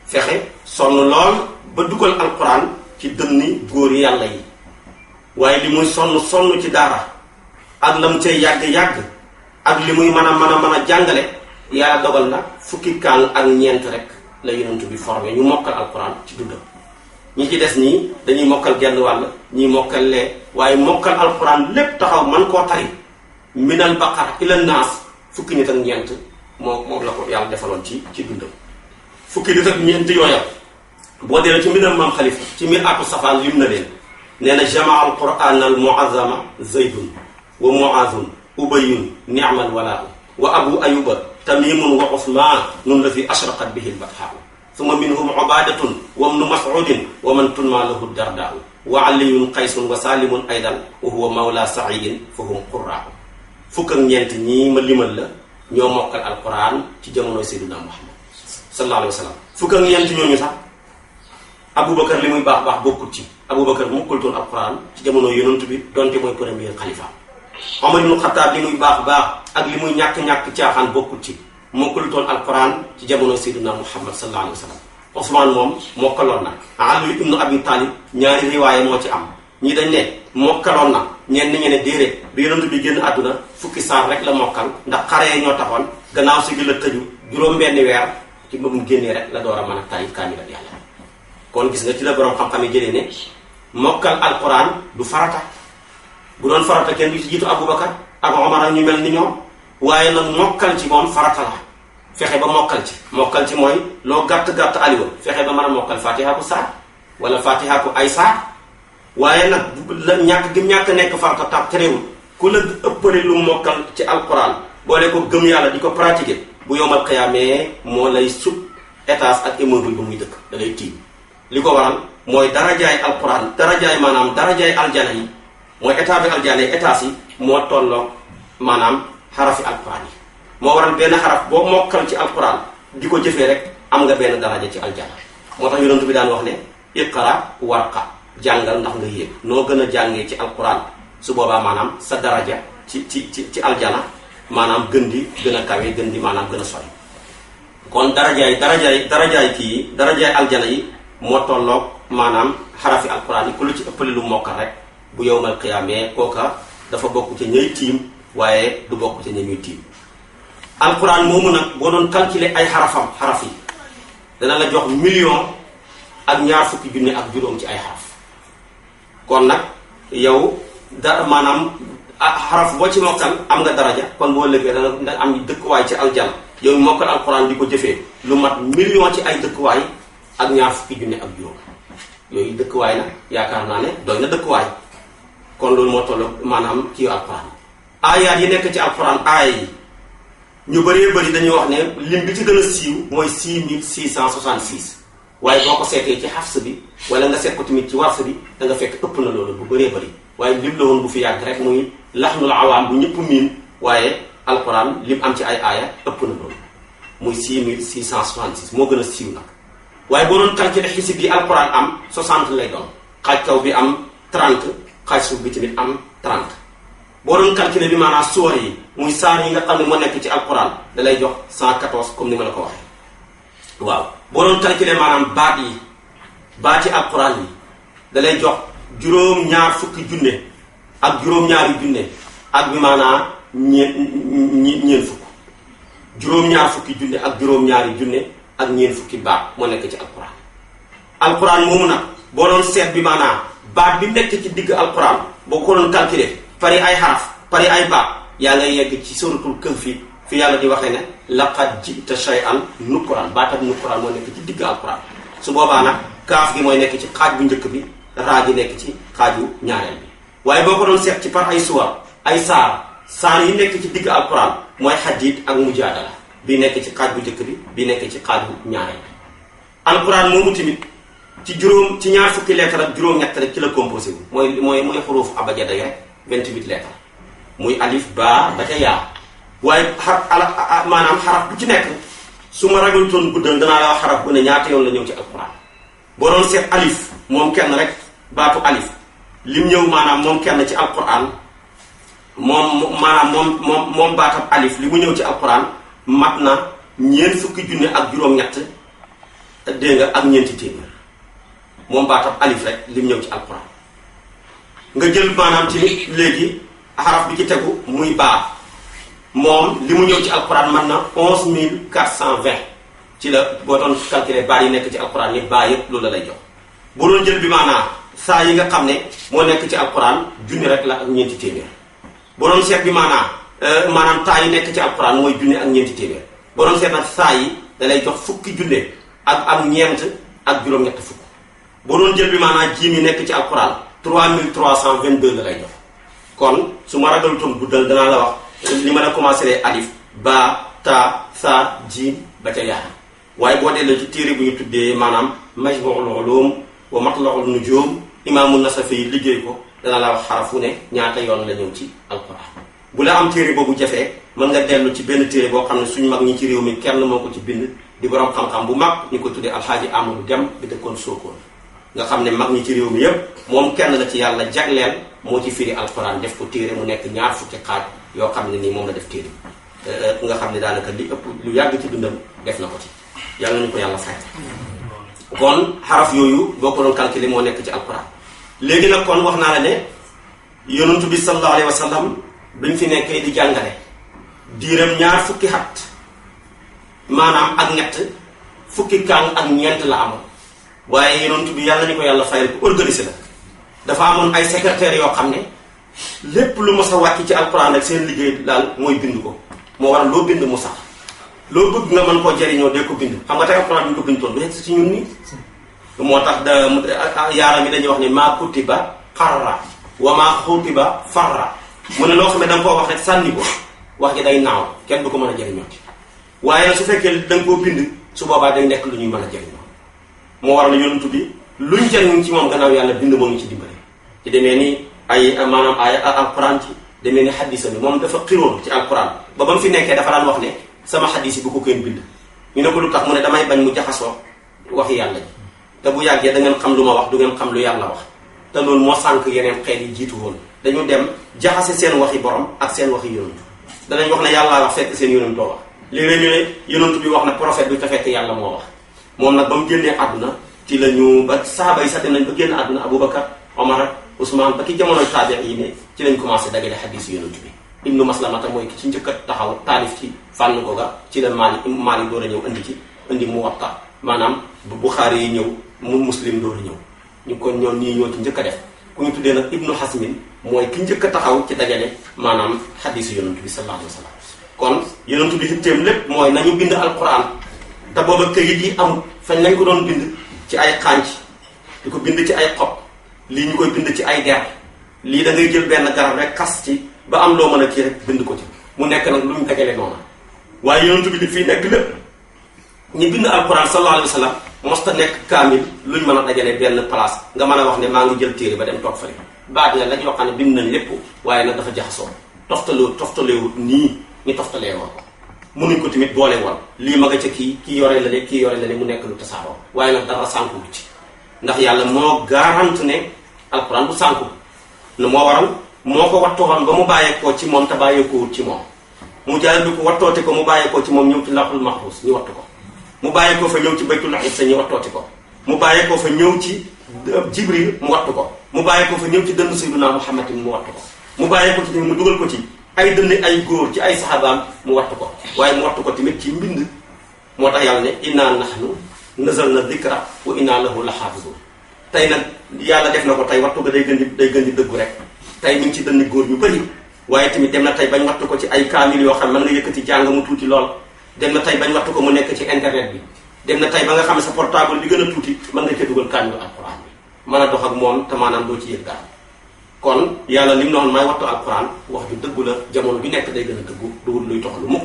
fexe sonn lool ba dugal alquran ci dënni góor yàlla yi waaye li muy sonn ci daara ak la mu cay yàgg-yàgg ak li muy mën a jàngale yàlla dogal na fukki kaan ak ñeent rek la yonent bi formé ñu mokkal alquran ci dundam ñi ci des nii dañuy mokkal genn wàll ñii mokkal lee waaye mokkal alquran lépp taxaw man koo tari minal baqara ila naas fukki nit ak ñeent moom la ko yàlla defaloon ci dundam fukki nit ak ñeent yooya boo dee ci mbindam maam xalifa ci mbir aku safaan lim na leen nee na jamaa al quran al muazama zaydun wa muazun ubayun ni'mal walaa wa abu ayuba tamimun wa usman nun la fi ashraqat bihi al bathaa summa minhum ubadatun wa ibnu mas'udin wa man tunma lahu dardaa wa aliyun qaysun wa salimun aydan wa huwa mawla sa'iyin fa hum qurraa fukk ak ñeent ñii ma limal la ñoo mokkal alquran ci jamonoy sayyidina muhammad sallallahu alayhi wa sallam fukk ak ñeent ñooñu sax aboubacar li muy baax bokkut ci aboubacar mokkaltoon alquran ci jamono yonent bi donte mooy premier xalifa omar ibnu xataab li muy baax ak li muy ñàkk caaxaan bokkut ci mokkaltoon alquran ci jamono sayyidina muhammad sallallahu alayhi wa sallam Ousmane moom mokkaloon na Ali ibnu Abi Talib ñaari riwaaye moo ci am ñi dañ ne mokkaloon na ñenn ñi ne déedéet bi yonent bi génn àdduna fukki saar rek la mokkal ndax xare ñoo taxoon gannaaw si gi la tëju juróom-benni weer ci ba mu génnee rek la door a mën a tari kaamil ak yàlla kon gis nga ci la borom xam-xam yi jëlee ne mokkal alquran du farata bu doon farata kenn du ci jiitu Aboubacar ak Omar ak ñu mel ni ñoom waaye nag mokkal ci moom farata la fexe ba mokkal ci mooy loo gàtt aliwa fexe ba mën a mokkal fatiha ko saar wala fatiha ko ay saar waaye nag la ñàkk nekk farata tax terewul ku la ëppale lu mokkal ci alquran boole ko gëm yàlla di ko pratiquer bu yowmal xiyaamee moo lay sut étage ak immeuble ba muy dëkk da lay tiim li ko waral mooy darajaay alquran darajaay aljana yi mooy état bi aljana yi étage yi moo tolloog maanaam xarafi alquran yi moo waral benn xaraf boo mokkal ci alquran di ko jëfee rek am nga benn daraja ci aljana moo tax yonent bi daan wax ne iqra warqa jàngal ndax nga yéeg noo gën a jàngee ci alquran su boobaa maanaam sa daraja ci aljana maanaam gën a kawe gën di maanaam gën a sori kon darajaay kii darajaay aljana yi moo tolloog maanaam xarafi alquran yi ku lu ci ëppale lu mokkal rek bu yowmal qiyaamee kooka dafa bokk ci ñay tiim waaye du bokk ci ñuy tiim alquran moomu nag boo doon calculer ay xaraf yi dana la jox million ak ñaar fukki junne ak juróom ci ay xaraf kon nag yow maanaam xaraf boo ci mokkal am nga daraja kon boo lëggee dana am dëkkuwaay ci aljana yow mokkal alquran di ko jëfee lu mat million ci ay dëkkuwaay ak ñaar fukki junne ak juróom yooyu dëkkuwaay nag yaakaar naa ne doy na dëkkuwaay kon loolu moo toll maanaam kii alquran aayaat yi nekk ci alquran aaya yi ñu bëree bëri dañuy wax ne lim bi ci gën a siiw mooy 6666 waaye boo ko seetee ci xafs bi wala nga seet ko tamit ci wars bi da nga fekk ëpp na loolu bu bëree bëri waaye lim la woon bu fi yàgg rek muy laxnul awaam bu ñëpp miin waaye alquran lim am ci ay aaya ëpp na loolu muy 6666 moo gën a siiw nag waaye boo doon calculer xisib yi alquran am 60 lay doon xaaj kaw bi am 30 xaaj suuf bi tamit am 30 boo doon calculer bi maanaam suwar yi muy saar yi nga xam ne moo nekk ci alquran da lay jox 114 comme ni ma la ko waxee waaw boo doon calculer maanaam baati alquran yi da lay jox juróom-ñaar fukki junne ak juróom-ñaari junne ak bi maanaam ñeen fukk juróom-ñaar fukki junne ak juróom-ñaari junne ak ñeen fukki baat moo nekk ci alquran. alquran moomu nag boo doon seet bi maanaam baat bi nekk ci digg alquran boo ko doon calculer pari ay xaraf pari ay baat yaa ngay yegg ci suratul kahfi fi yàlla di waxee ne laqad jita shay'an nukuran baatab nukuran moo nekk ci digg alquran. su boobaa nag kaaf gi mooy nekk ci xaaj bu njëkk bi raa gi nekk ci xaaju ñaareel bi waaye boo ko doon seet ci par ay suwar ay saar yi nekk ci digg alquran mooy xadiid ak mujaadala bi nekk ci xaaj bu njëkk bi nekk ci xaaj bu ñaareel bi. alquran moomu tamit ci ñaar fukki lettre ak juróom-ñett rek ci la composé wu mooy xuruuf abajada rek 28 lettres muy alif ba ca yaa waaye maanaam xaraf bu ci nekk su ma ragal toon guddal danaa la wax xaraf bu ne ñaata yoon la ñëw ci alquran. boo doon seet alif moom kenn rek baatu alif lim ñëw maanaam moom kenn ci alquran moom baatam alif li mu ñëw ci alquran mat na ñeent fukki junne ak juróom-ñett dégg nga ak ñeenti téeméer moom baatam alif rek lim ñëw ci alquran. nga jël maanaam ci léegi xaraf bi ci tegu muy baa moom li mu ñëw ci alquran man na 11420 ci la boo doon calculer baa yi nekk ci alquran yëpp baa yëpp loolu la lay jox. boo doon jël bi maanaam saa yi nga xam ne moo nekk ci alquran junni rek la ak ñeenti téeméer boo doon seet bi maanaam taa yi nekk ci alquran mooy junni ak ñeenti téeméer boo doon seet nag saa yi da lay jox fukki junne ak ñeent ak juróom-ñett fukk. boo doon jël bi maanaam jiim yi nekk ci alquran 3322 la lay jox. kon su ma ragalutoon guddal danaa la wax li ma la commencé alif ba ta sa jiim ba ca yaa waaye boo delloo ci téere bu ñu tuddee maanaam majmuul ulum wa matlaul nujum imaamu nasafi liggéey ko dana la wax xarafu ne ñaata yoon la ñëw ci alquran. bu la am téere boobu jafee mën nga dellu ci benn téere boo xam ne suñu mag ñi ci réew mi kenn moo ko ci bind di borom xam-xam bu mag ñu ko tuddee alxaaji Amadou Dem bi dëkkoon Sokone nga xam ne mag ñi ci réew mi yépp moom kenn la ci yàlla jagleel moo ci firi alquran def ko téere mu nekk ñaar fukki xaaj yoo xam ne nii moom la def téere nga xam ne daanaka li ëpp lu yàgg ci dundam def na ko ci yàlla nañu ko yàlla fay. kon xaraf yooyu boo ko doon calculer moo nekk ci alquran. léegi nag kon wax naa la ne yonent bi sallallahu alayhi wa sallam bi ñu fi nekkee di jàngale diiram ñaar fukki xat maanaam ak ñett fukki kàng ak ñeent la amoon waaye yonent bi yàlla nañu ko yàlla fayal ko organisé la dafa amoon ay secrétaires yoo xam ne lépp lu mos a wàcc ci alquran rek seen liggéey daal mooy bind ko moo waral loo bind mu sax loo bëgg nga mën koo jëriñoo dee ko bind xam nga tey alquran bi ñu ko bind toon du yegg ci ñun nii moo tax yaaram yi dañuy wax ne maa kutiba xarra wa maa xutiba farra mu ne loo xam ne da nga koo wax rek sànni ko wax ji day naaw kenn du ko mën a jëriñoo ci waaye su fekkee da nga koo bind su boobaa day nekk lu ñuy mën a jëriñoo moo waral yonent bi luñ jëriñ ci moom gannaaw yàlla bind moo ngi ci dimbale ci demee ni ay maanaam ay alquran ci demee ni xaddisa bi moom dafa xiroon ci alquran ba mu fi nekkee dafa daan wax ne sama xaddis yi bu ko kenn bind ñu ne ko lu tax mu ne damay bañ mu jaxasoo waxi yàlla ji te bu yàggee da ngeen xam lu ma wax du ngeen xam lu yàlla wax te loolu moo sànk yeneen xeet yi jiitu woon dañu dem jaxase seen waxi borom ak seen waxi yonent danañ wax ne yàllaa wax fekk seen yonentoo wax léeg-léeg ñu ne yonent bi wax na prophète bi te fekk yàlla moo wax moom nag ba mu génnee àdduna ci la ñu ba saaba yi sax nañ ba génn àdduna Aboubacar Omar ak Ousmane ba ki jamonoy taabiin yi ne ci lañ commencé dagale xadiis yonent bi ibnu maslamata mooy ki ci njëkk a taxaw taalif ci fànn googa ci la maali door a ñëw indi muwatta maanaam bu Buxaari yi ñëw mu muslim door a ñëw ñu kon ñoom ñii ñoo ci njëkk a def ku ñu tuddee nag ibnu xasmin mooy ki njëkk a taxaw ci dajale maanaam xadiisu yonent bi sallallahu alayhi wa sallam kon yonent bi xitteem lépp mooy nañu bind alquran te booba këyit yi amul fañ lañ ko doon bind ci ay xànc di ko bind ci ay xob lii ñu koy bind ci ay der lii da ngay jël benn garab rek xas ci ba am loo mën a kii rek bind ko ci mu nekk nag lu ñu dajale noonu waaye yonent bi li fii nekk lépp ñu bind alquran sallallahu alayhi wa sallam mosta nekk kaamil luñ mën a dajale benn place nga mën a wax ne maa ngi jël téere ba dem toog fële baat la lañ yoo xam ne bind nañ lépp waaye nag dafa jaxasoo toftaleewut nii ñu toftalee woon mënuñ ko tamit boole woon lii ma nga ca kii yore la ne kii yore la ne mu nekk lu tasaaroo waaye nag dara sànku ci ndax yàlla moo garante ne alquran bu sànku ne moo waral moo ko wattoon ba mu bàyyeekoo ci moom te bàyyeekoowut ci moom mu jaay bi ko wattoote ko mu bàyyeekoo ci moom ñëw ci lawhul mahfuz ñu wattu ko mu bàyyeekoo fa ñëw ci baytul izza ñu wattooti ko mu bàyyeekoo fa ñëw ci jibril mu wattu ko mu bàyyeekoo fa ñëw ci dënn sayyidina muhammad mu wattu ko mu bàyyeekoo ci mu dugal ko ci ay dënn ay góor ci ay saxaabaam mu wattu ko waaye mu wattu ko tamit ci mbind moo tax yàlla ne inna nahnu nazalna dhikra wa inna lahu la xaafizun tey nag yàlla def na ko tey wattu ko day gën di dëggu rek tey mi ngi ci dënn góor ñu bëri waaye tamit dem na tey bañ wattu ko ci ay kaamil yoo xam mën nga yëkkati jàng mu tuuti lool dem na tey bañ wattu ko mu nekk ci internet bi dem na tey ba nga xam ne sa portable bi gën a tuuti mën nga cee dugal kaamilu alquran bi mën a dox ak moom te maanaam doo ci yëg dara kon yàlla lim noonu may wattu alquran wax ju dëggu la jamono bi nekk day gën a dëggu duwul luy toxalu mukk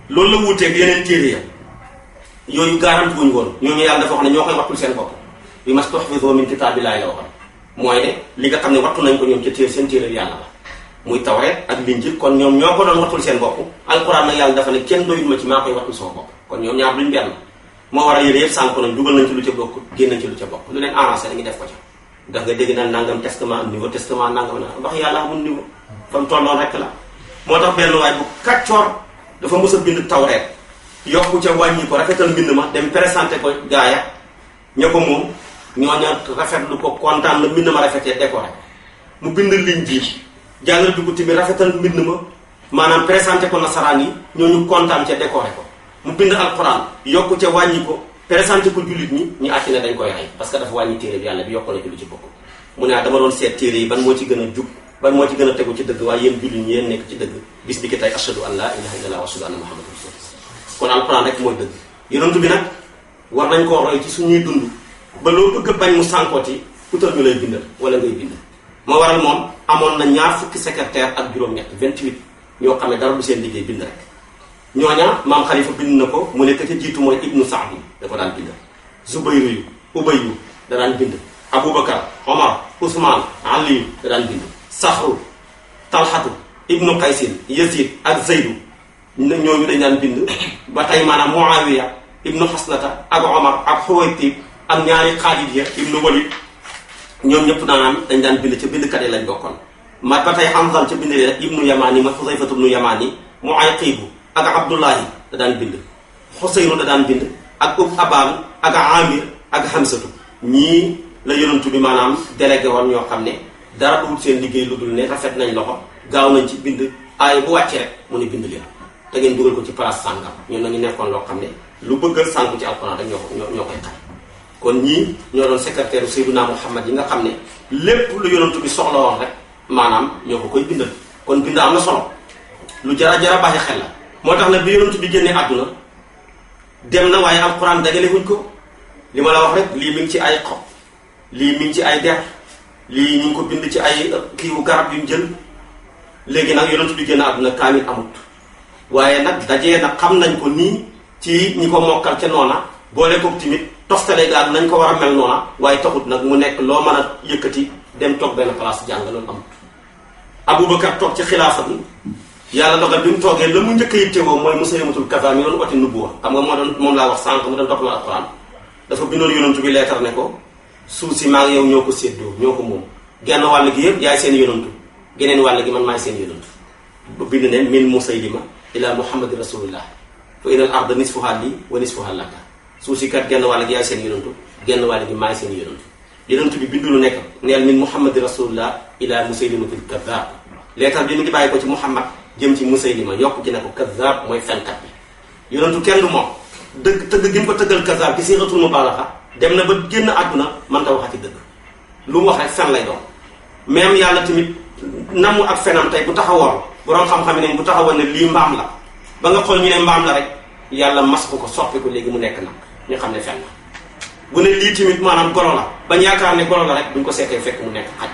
loolu la wuuteeg yeneen téere ya yooyu garanti wuñu woon ñooñu yàlla dafa wax ne ñoo koy wattul seen bopp bi mastuhfizu min kitaabillahi la waxoon mooy ne li nga xam ne wattu nañ ko ñoom ca téere seen téere yàlla la muy tawreet ak linjil kon ñoom ñoo ko doon wattul seen bopp alquran nag yàlla dafa ne kenn doyul ma ci maa koy wattul sama bopp kon ñoom ñaar luñ benn moo war a yére yëpp sànk nañ dugal nañ ci lu ca bokk génn nañ ci lu ca bokk lu leen arrangé dañuy def ko ca ndax nga dégg naan nangam testament niveau testament nangam na wax yàlla amul niveau fa mu tolloon rek la moo tax benn waay bu kàccoor dafa mës a bind tawreet yokku ca wàññi ko rafetal mbind ma dem présenté ko gaaya ña ko moom ñooña rafetlu ko kontaan la mbind ma rafetee décoré mu bind liñ ji jàngal dugg tamit rafetal mbind ma maanaam présenté ko nasaraan yi ñooñu kontaan ca décoré ko mu bind alquran yokku ca wàññi ko présenté ko jullit ñi ñu àtti ne dañ koy rey parce que dafa wàññi téere bi yàlla bi yokku na ci lu ci bokk mu ne dama doon seet téere yi ban moo ci gën a jub ban moo ci gën a tegu ci dëgg waaye yéen jullit ñi yéen nekk ci dëgg bis bi ki tey ashhadu an la ilaha illallah wa ashhadu anna muhammadan rasulullah kon alquran rek mooy dëgg yonentu bi nag war nañ koo roy ci suñuy dund ba loo bëgg a bañ mu sànkooti utal ñu lay bindal wala ngay bind moo waral moom amoon na ñaar fukki secrétaire ak juróom-ñett 28 ñoo xam ne dara du seen liggéey bind rek ñooña maam xalifa bind na ko mu nekk ca jiitu mooy ibnu saadi dafa daan bind zubayru yu ubayyu da daan bind aboubacar omar ousmane aliyu da daan bind saxru talxatu ibnu qaysin yazid ak zaydu ñooñu dañ daan bind ba tey maanaam muawiya ibnu xasnata ak omar ak xuwaytib ak ñaari xaalid ya ibnu walid ñoom ñëpp daanaan dañ daan bind ca bindkat yi lañ bokkoon ma ba tey Hanzal ca bind rek ibnu yamaani ma xusayfatu ibnu yamaani mu ay xiibu ak abdullahi da daan bind xuseynu da daan bind ak ub abaan ak amir ak hamsatu ñii la yonantu bi maanaam délégué woon ñoo xam ne dara duwul seen liggéey lu dul ne rafet nañ loxo gaaw nañ ci bind aay bu wàcce rek mu ne bind leen te ngeen dugal ko ci place sàngam ñun nañu nekkoon loo xam ne lu bëggal sànku ci alquran rek ñoo koy xam kon ñii ñoo doon secrétaire u Seydina Muhammad yi nga xam ne lépp lu yonantu bi soxla woon rek maanaam ñoo ko koy bindal kon bind am na solo lu jara baaxi xel la moo tax nag bi yonantu bi génnee àdduna dem na waaye alquran dagale wuñ ko li ma la wax rek lii mi ngi ci ay xob lii mi ngi ci ay der lii ñu ngi ko bind ci ay kiiwu garab yu ñu jël léegi nag yonantu bi génn àdduna kaamil amut waaye nag dajee nag xam nañ ko nii ci ñi ko mokkal ca noona boole ko timit toftale gaal nañ ko war a mel noona waaye taxut nag mu nekk loo mën a yëkkati dem toog benn place jàng loolu amut Aboubacar toog ci xilaafa bi yàlla dogal bi mu toogee la mu njëkk a yittewoo mooy Musaylimatul Kazaab mi doon oti nubuwa xam nga moom laa wax sànq mu doon topp la alquran dafa bindoon yonantu bi leetar ne ko suuf si maa ngi yow ñoo ko séddoo ñoo ko moom genn wàll gi yëpp yaay seen yonantu geneen wàll gi man maay seen yonantu ba bind ne min Musaylima ila Muhammadi rasulillah fa inal arda nisfuha lii wa nisfuha laka suuf si kat genn wàll gi yaay seen yonantu genn wàll gi maay seen yonantu yonantu bi bindu lu nekk neel min Muhammadi rasulillah ila Musaylimatil Kazaab leetar bi mi ngi bàyyi ko ci Muhammad jëm ci Musaylima yokk ci ne ko Kazaab mooy fenkat bi yonantu kenn du moom dëgg tëgg gi mu ko tëggal Kazaab ci siixatul mubaalaxa dem na ba génn àdduna mën ta waxati dëgg lu mu wax rek fen lay doon même yàlla tamit namu ak fenam tey bu taxawoon boroom xam-xam ne bu taxawoon ne lii mbaam la ba nga xool ñu ne mbaam la rek yàlla mas ko soppi ko léegi mu nekk nag ñu xam ne fen la bu ne lii tamit maanaam golo la bañ yaakaar ne golo la rek buñ ko seetee fekk mu nekk xaj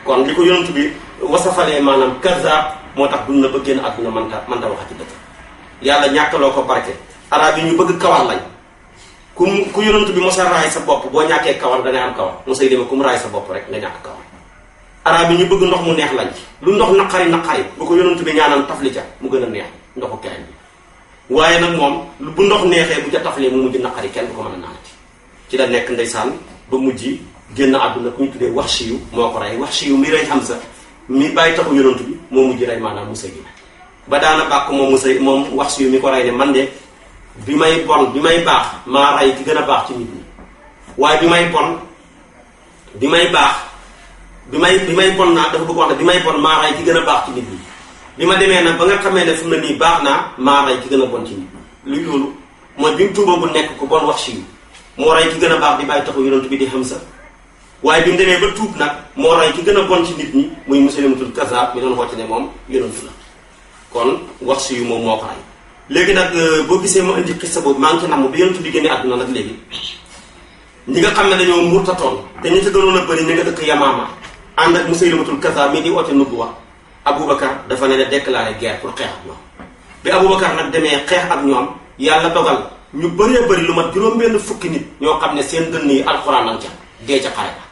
kon li ko yonantu bi wasafalee maanaam Kazaab moo tax dund na ba génn àdduna mënta waxati dëgg yàlla ñàkkaloo ko barke arab yi ñu bëgg kawar lañ ku yonantu bi mosa raay sa bopp boo ñàkkee kawar dangay am kawar Musaylima ku mu raay sa bopp rek nga ñàkk kawar arab yi ñu bëgg ndox mu neex lañ lu ndox naqari bu ko yonantu bi ñaanal tafli ca mu gën a neex ndoxu keneen bi waaye nag moom bu ndox neexee bu ca taflee mu mujj naqari kenn du ko mën a naanati ci la nekk ndeysaan ba mujj génn àdduna ku ñu tuddee Wahshiyu moo ko rey Wahshiyu mi rey Hamza mi bàyyi taxu yonantu bi moo mujj rey maanaam Musaylima ba daana bàkk moom Wahshiyu mi ko rey ne man de bi may baax maa rey ki gën a baax ci nit ñi waaye bi may bon naa dafa bëgg wax ne bi may bon maa rey ki gën a baax ci nit ñi bi ma demee nag ba nga xamee ne fu mu ne nii baax naa maa rey ki gën a bon ci nit luy loolu mooy bi mu tuubagul nekk ko bon wax si yu moo rey ki gën a baax di bàyyi taxu yonent bi di Hamza waaye bi mu demee ba tuub nag moo rey ki gën a bon ci nit ñi muy Musaylimatul Kazaab mi doon woote ne moom yonent la kon wax si yu moom moo ko rey léegi nag boo gisee ma indi xissa boobu maa ngi ci namm bi yonent bi génnee àdduna nag léegi ñi nga xam ne dañoo murtatoon te ñi ci gënoon a bëri ñi nga dëkk Yamaama ànd ak Musaylimatul Kazaab mi di woote nubuwa Aboubacar dafa ne ne déclaré guerre pour xeex ak ñoom bi Aboubacar nag demee xeex ak ñoom yàlla dogal ñu bëree bëri lu mat juróom-benn fukki nit ñoo xam ne seen dënn yi alxuraan nañ ca dee ca xare ba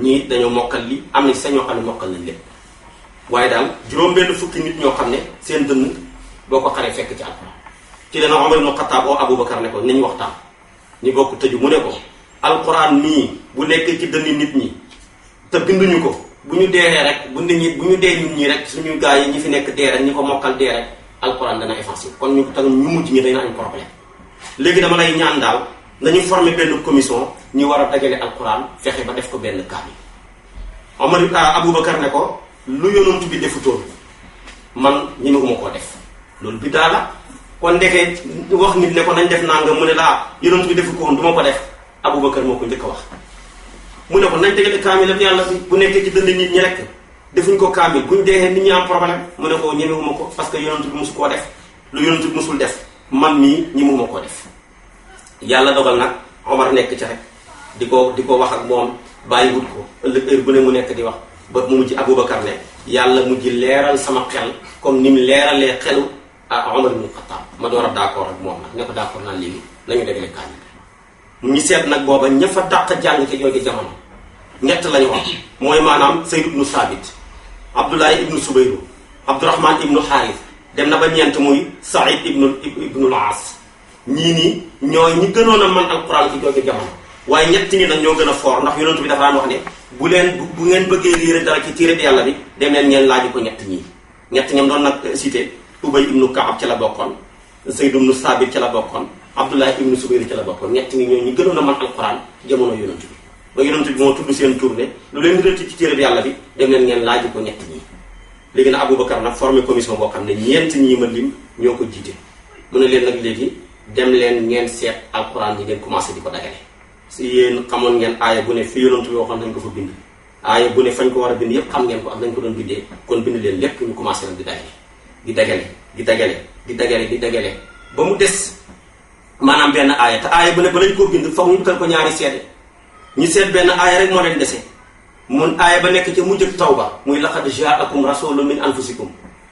ñii dañoo mokkal li am na ci sa ñoo xam ne mokkal nañ lépp waaye daal juróom-benn fukki nit ñoo xam ne seen dënn boo ko xaree fekk ci alxuraan ci dana Omar ibn Khattab oo Aboubacar ne ko nañ waxtaan ñu bokk tëju mu ne ko alxuraan nii bu nekkee ci dënni nit ñi te binduñu ko bu ñu deexee rek bu ñu dee nit ñi rek suñu gaa yi ñi fi nekk dee rek ñi ko mokkal dee rek alxuraan dana effacé kon ñu tax ñu mujj ñi dana am problème léegi dama lay ñaan daal nañu former benn commission ñu war a dajale alxuraan fexe ba def ko benn kaamil Omar Aboubacar ne ko lu yonent bi defutoon man ñemewuma koo def loolu bi daal la kon ndeke wax nit ne ko nañ def nangam mu ne laa yonent bi defu ko woon du ma ko def Aboubacar moo ko njëkk a wax mu ne ko nañ dajale kaamil ak yàlla bi bu nekkee ci dënd nit ñi rek defuñ ko kaamil buñ deexee nit ñi am problème mu ne ko ñemewuma ko parce que yonent bi mosu koo def lu yonent bi mosul def man mii ñemewuma koo def yàlla dogal nag Omar nekk ci rek di ko wax ak moom bàyyiwut ko ëllëg heure bu ne mu nekk di wax ba mu mujj Aboubacar ne yàlla mujj leeral sama xel comme ni mu leeralee xelu Omar ibn Khattab ma door a d'accord ak moom nag ne ko d'accord naan léegi nañu dajale kaamil ñu seet nag booba ña fa dàq jàng ci jooju jamono ñett lañu wax mooy maanaam Zayd ibnu Saabit Abdoulaye ibnu Subayru Abdourahman ibnu Xaaris dem na ba ñeent muy Saïd ibnul Aas ñii nii ñooy ñi gënoon a mën alquran ci jooju jamono waaye ñett ñi nag ñoo gën a foor ndax yonent bi dafa daan wax ne bu ngeen bëggee liire dara ci téere bi yàlla bi dem leen ngeen laaju ko ñett ñam doon nag cité Ubay ibnu Kaab ci la bokkoon Zayd ibnu Saabit ci la bokkoon Abdullah ibnu Subayr ci la bokkoon ñett ñi ñoo ñi gënoon a mën alquran jamono yonent bi ba yonent bi moo tudd seen tournée lu leen rëcc ci téere bi yàlla bi dem leen ngeen laaju ko ñett ñi léegi nag Aboubacar nag formé commission boo xam ne ñeent ñii ma lim ñoo ko jiite mu ne leen nag léegi dem leen ngeen seet alquran yi ngeen commencé di ko dagale si yéen xamoon ngeen aaya bu ne fi yonent bi waxoon nañ ko fa bind aaya bu ne fañ ko war a bind yépp xam ngeen ko ak nañ ko doon bindee kon bind leen lépp ñu commencé nag di dagale ba mu des maanaam benn aaya te aaya bu ne ba lañ koo bind foog ñu utal ko ñaari seede ñu seet benn aaya rek moo leen dese mun aaya ba nekk ca mujj ak tawba muy laqad jaakum rasulun min anfusikum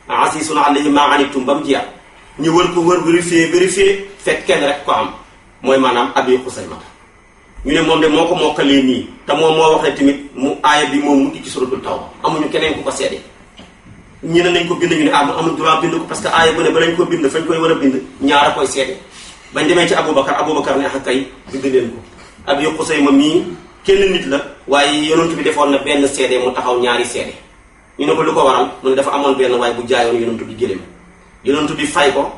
azizun alayhi ma anittum ba mu jeex ñu wër ko vérifier fekk kenn rek ko am mooy maanaam Abi Xusayma ñu ne moom de moo ko mokkalee nii te moom moo wax ne tamit mu aaya bi moom mujj ci suratul tawba amuñu keneen ku ko seede ñu ne nañ ko bind ñu ne amul droit bind ko parce que aaya bu ne ba lañ ko bind fañ koy war a bind ñaara koy seede bañ demee ci Aboubacar ne ak kay bind leen ko Abi Xusayma mii kenn nit la waaye yonent bi defoon na benn seede mu taxaw ñaari seede ñu ne ko lu ko waral mu ne dafa amoon benn waaye bu jaayoon yonent bi gëléem yonent bi fay ko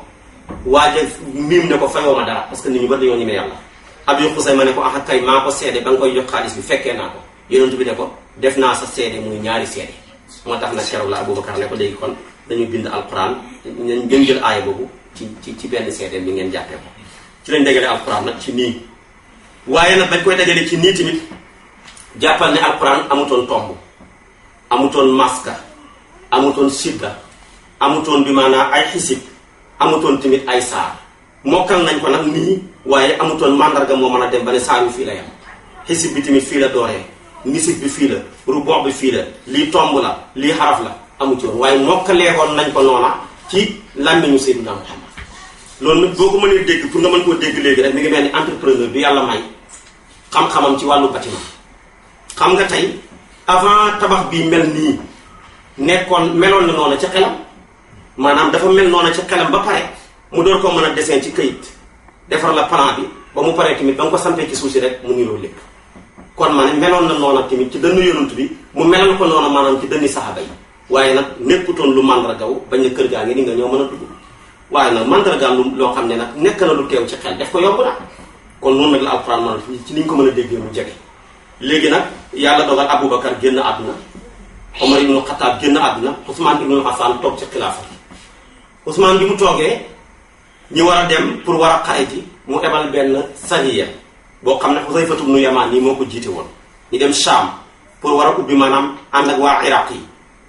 waaje miim ne ko fayoo ma dara parce que nit ñu bari dañoo ñemee yàlla Abi Xusayma ne ko ak kay maa ko seede ba nga koy jox xaalis bi fekkee naa ko yonent bi ne ko def naa sa seede muy ñaari seede moo tax na keroog la Aboubacar ne ko léegi kon dañuy bind alquran ngeen jël aaya boobu ci benn seede bi ngeen jàppee ko ci lañ dajale alquran nag ci nii waaye nag dañ koy dajale ci nii tamit jàppal ne alquran amutoon tomb amutoon maska amutoon sidda amutoon bi maanaam ay xisib amutoon tamit ay saar mokkal nañ ko nag nii waaye amutoon mandarga moo mën a dem ba ne saar yu fii la yam xisib bi tamit fii la dooree nisib bi fii la rubox bi fii la lii tomb la lii xaraf la amu ci woon waaye mokkaleekoon nañ ko noona ci làmmiñu Seydina Muhammad loolu nag boo ko mënee dégg pour nga mën koo dégg léegi rek mi ngi mel ni entrepreneur bi yàlla may xam-xamam ci wàllu bâtiment xam nga tey avant tabax bi mel nii meloon na noona ci xelam maanaam dafa mel noona ci xelam ba pare mu door koo mën a dessin ci këyit defar la plan bi ba mu paree tamit ba nga ko sampee ci suuf si rek mu niroo lépp kon ma ne meloon na noona tamit ci dënn yonent bi mu melal ko noona maanaam ci dënni saxaaba yi waaye nag nekkutoon lu mandargaw bañ na kër gaa ngi ni nga ñoo mën a dugg waaye nag mandargaam loo xam ne nag nekk na lu teew ci xel def ko yomb na kon noonu nag la alxuraan mën a ci niñ ko mën a déggee mu jege léegi nag yàlla dogal Aboubacar génn àdduna Omar ibnu Xataab génn àdduna Ousmane ibnu Affan toog ci xilaafa bi Ousmane bi mu toogee ñu war a dem pour war a xare ji mu ebal benn sariya boo xam ne Xusayfatu ibnu Yamaan nii moo ko jiite woon ñu dem Sham pour war a ubbi maanaam ànd ak waa Iraq yi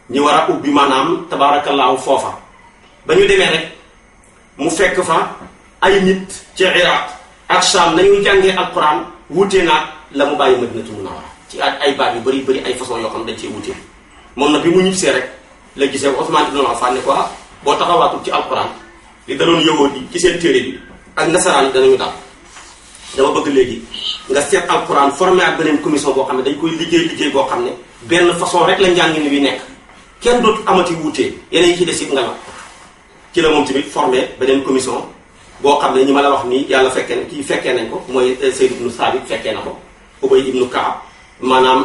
ñu war a ubbi maanaam tabaarakallaahu foofa ba ñu demee rek mu fekk fa ay nit ci Iraq ak Sham nañuy jàngee alquran wuutee naag la mu bàyyi Madinatu Munawwara ci ay baat yu bëri ay façon yoo xam dañ cee wutee moom nag bi mu ñibbisee rek la gisee Ousmane ibn Affan ne ko boo taxawaatul ci alquran li daloon yahuud yi ci seen téere bi ak nasaraan yi danañu daal dama bëgg léegi nga seet alquran formé ak beneen commission boo xam ne dañ koy liggéey boo xam ne benn façon rek la njàngin wi nekk kenn dootu amati wuutee yeneen yi ci des it nga la ci la moom tamit formé beneen commission boo xam ne ñi ma la wax nii yàlla fekkee nañ ko mooy Zayd ibnu Saabit fekkee na ko Ubay ibnu Kaab maanaam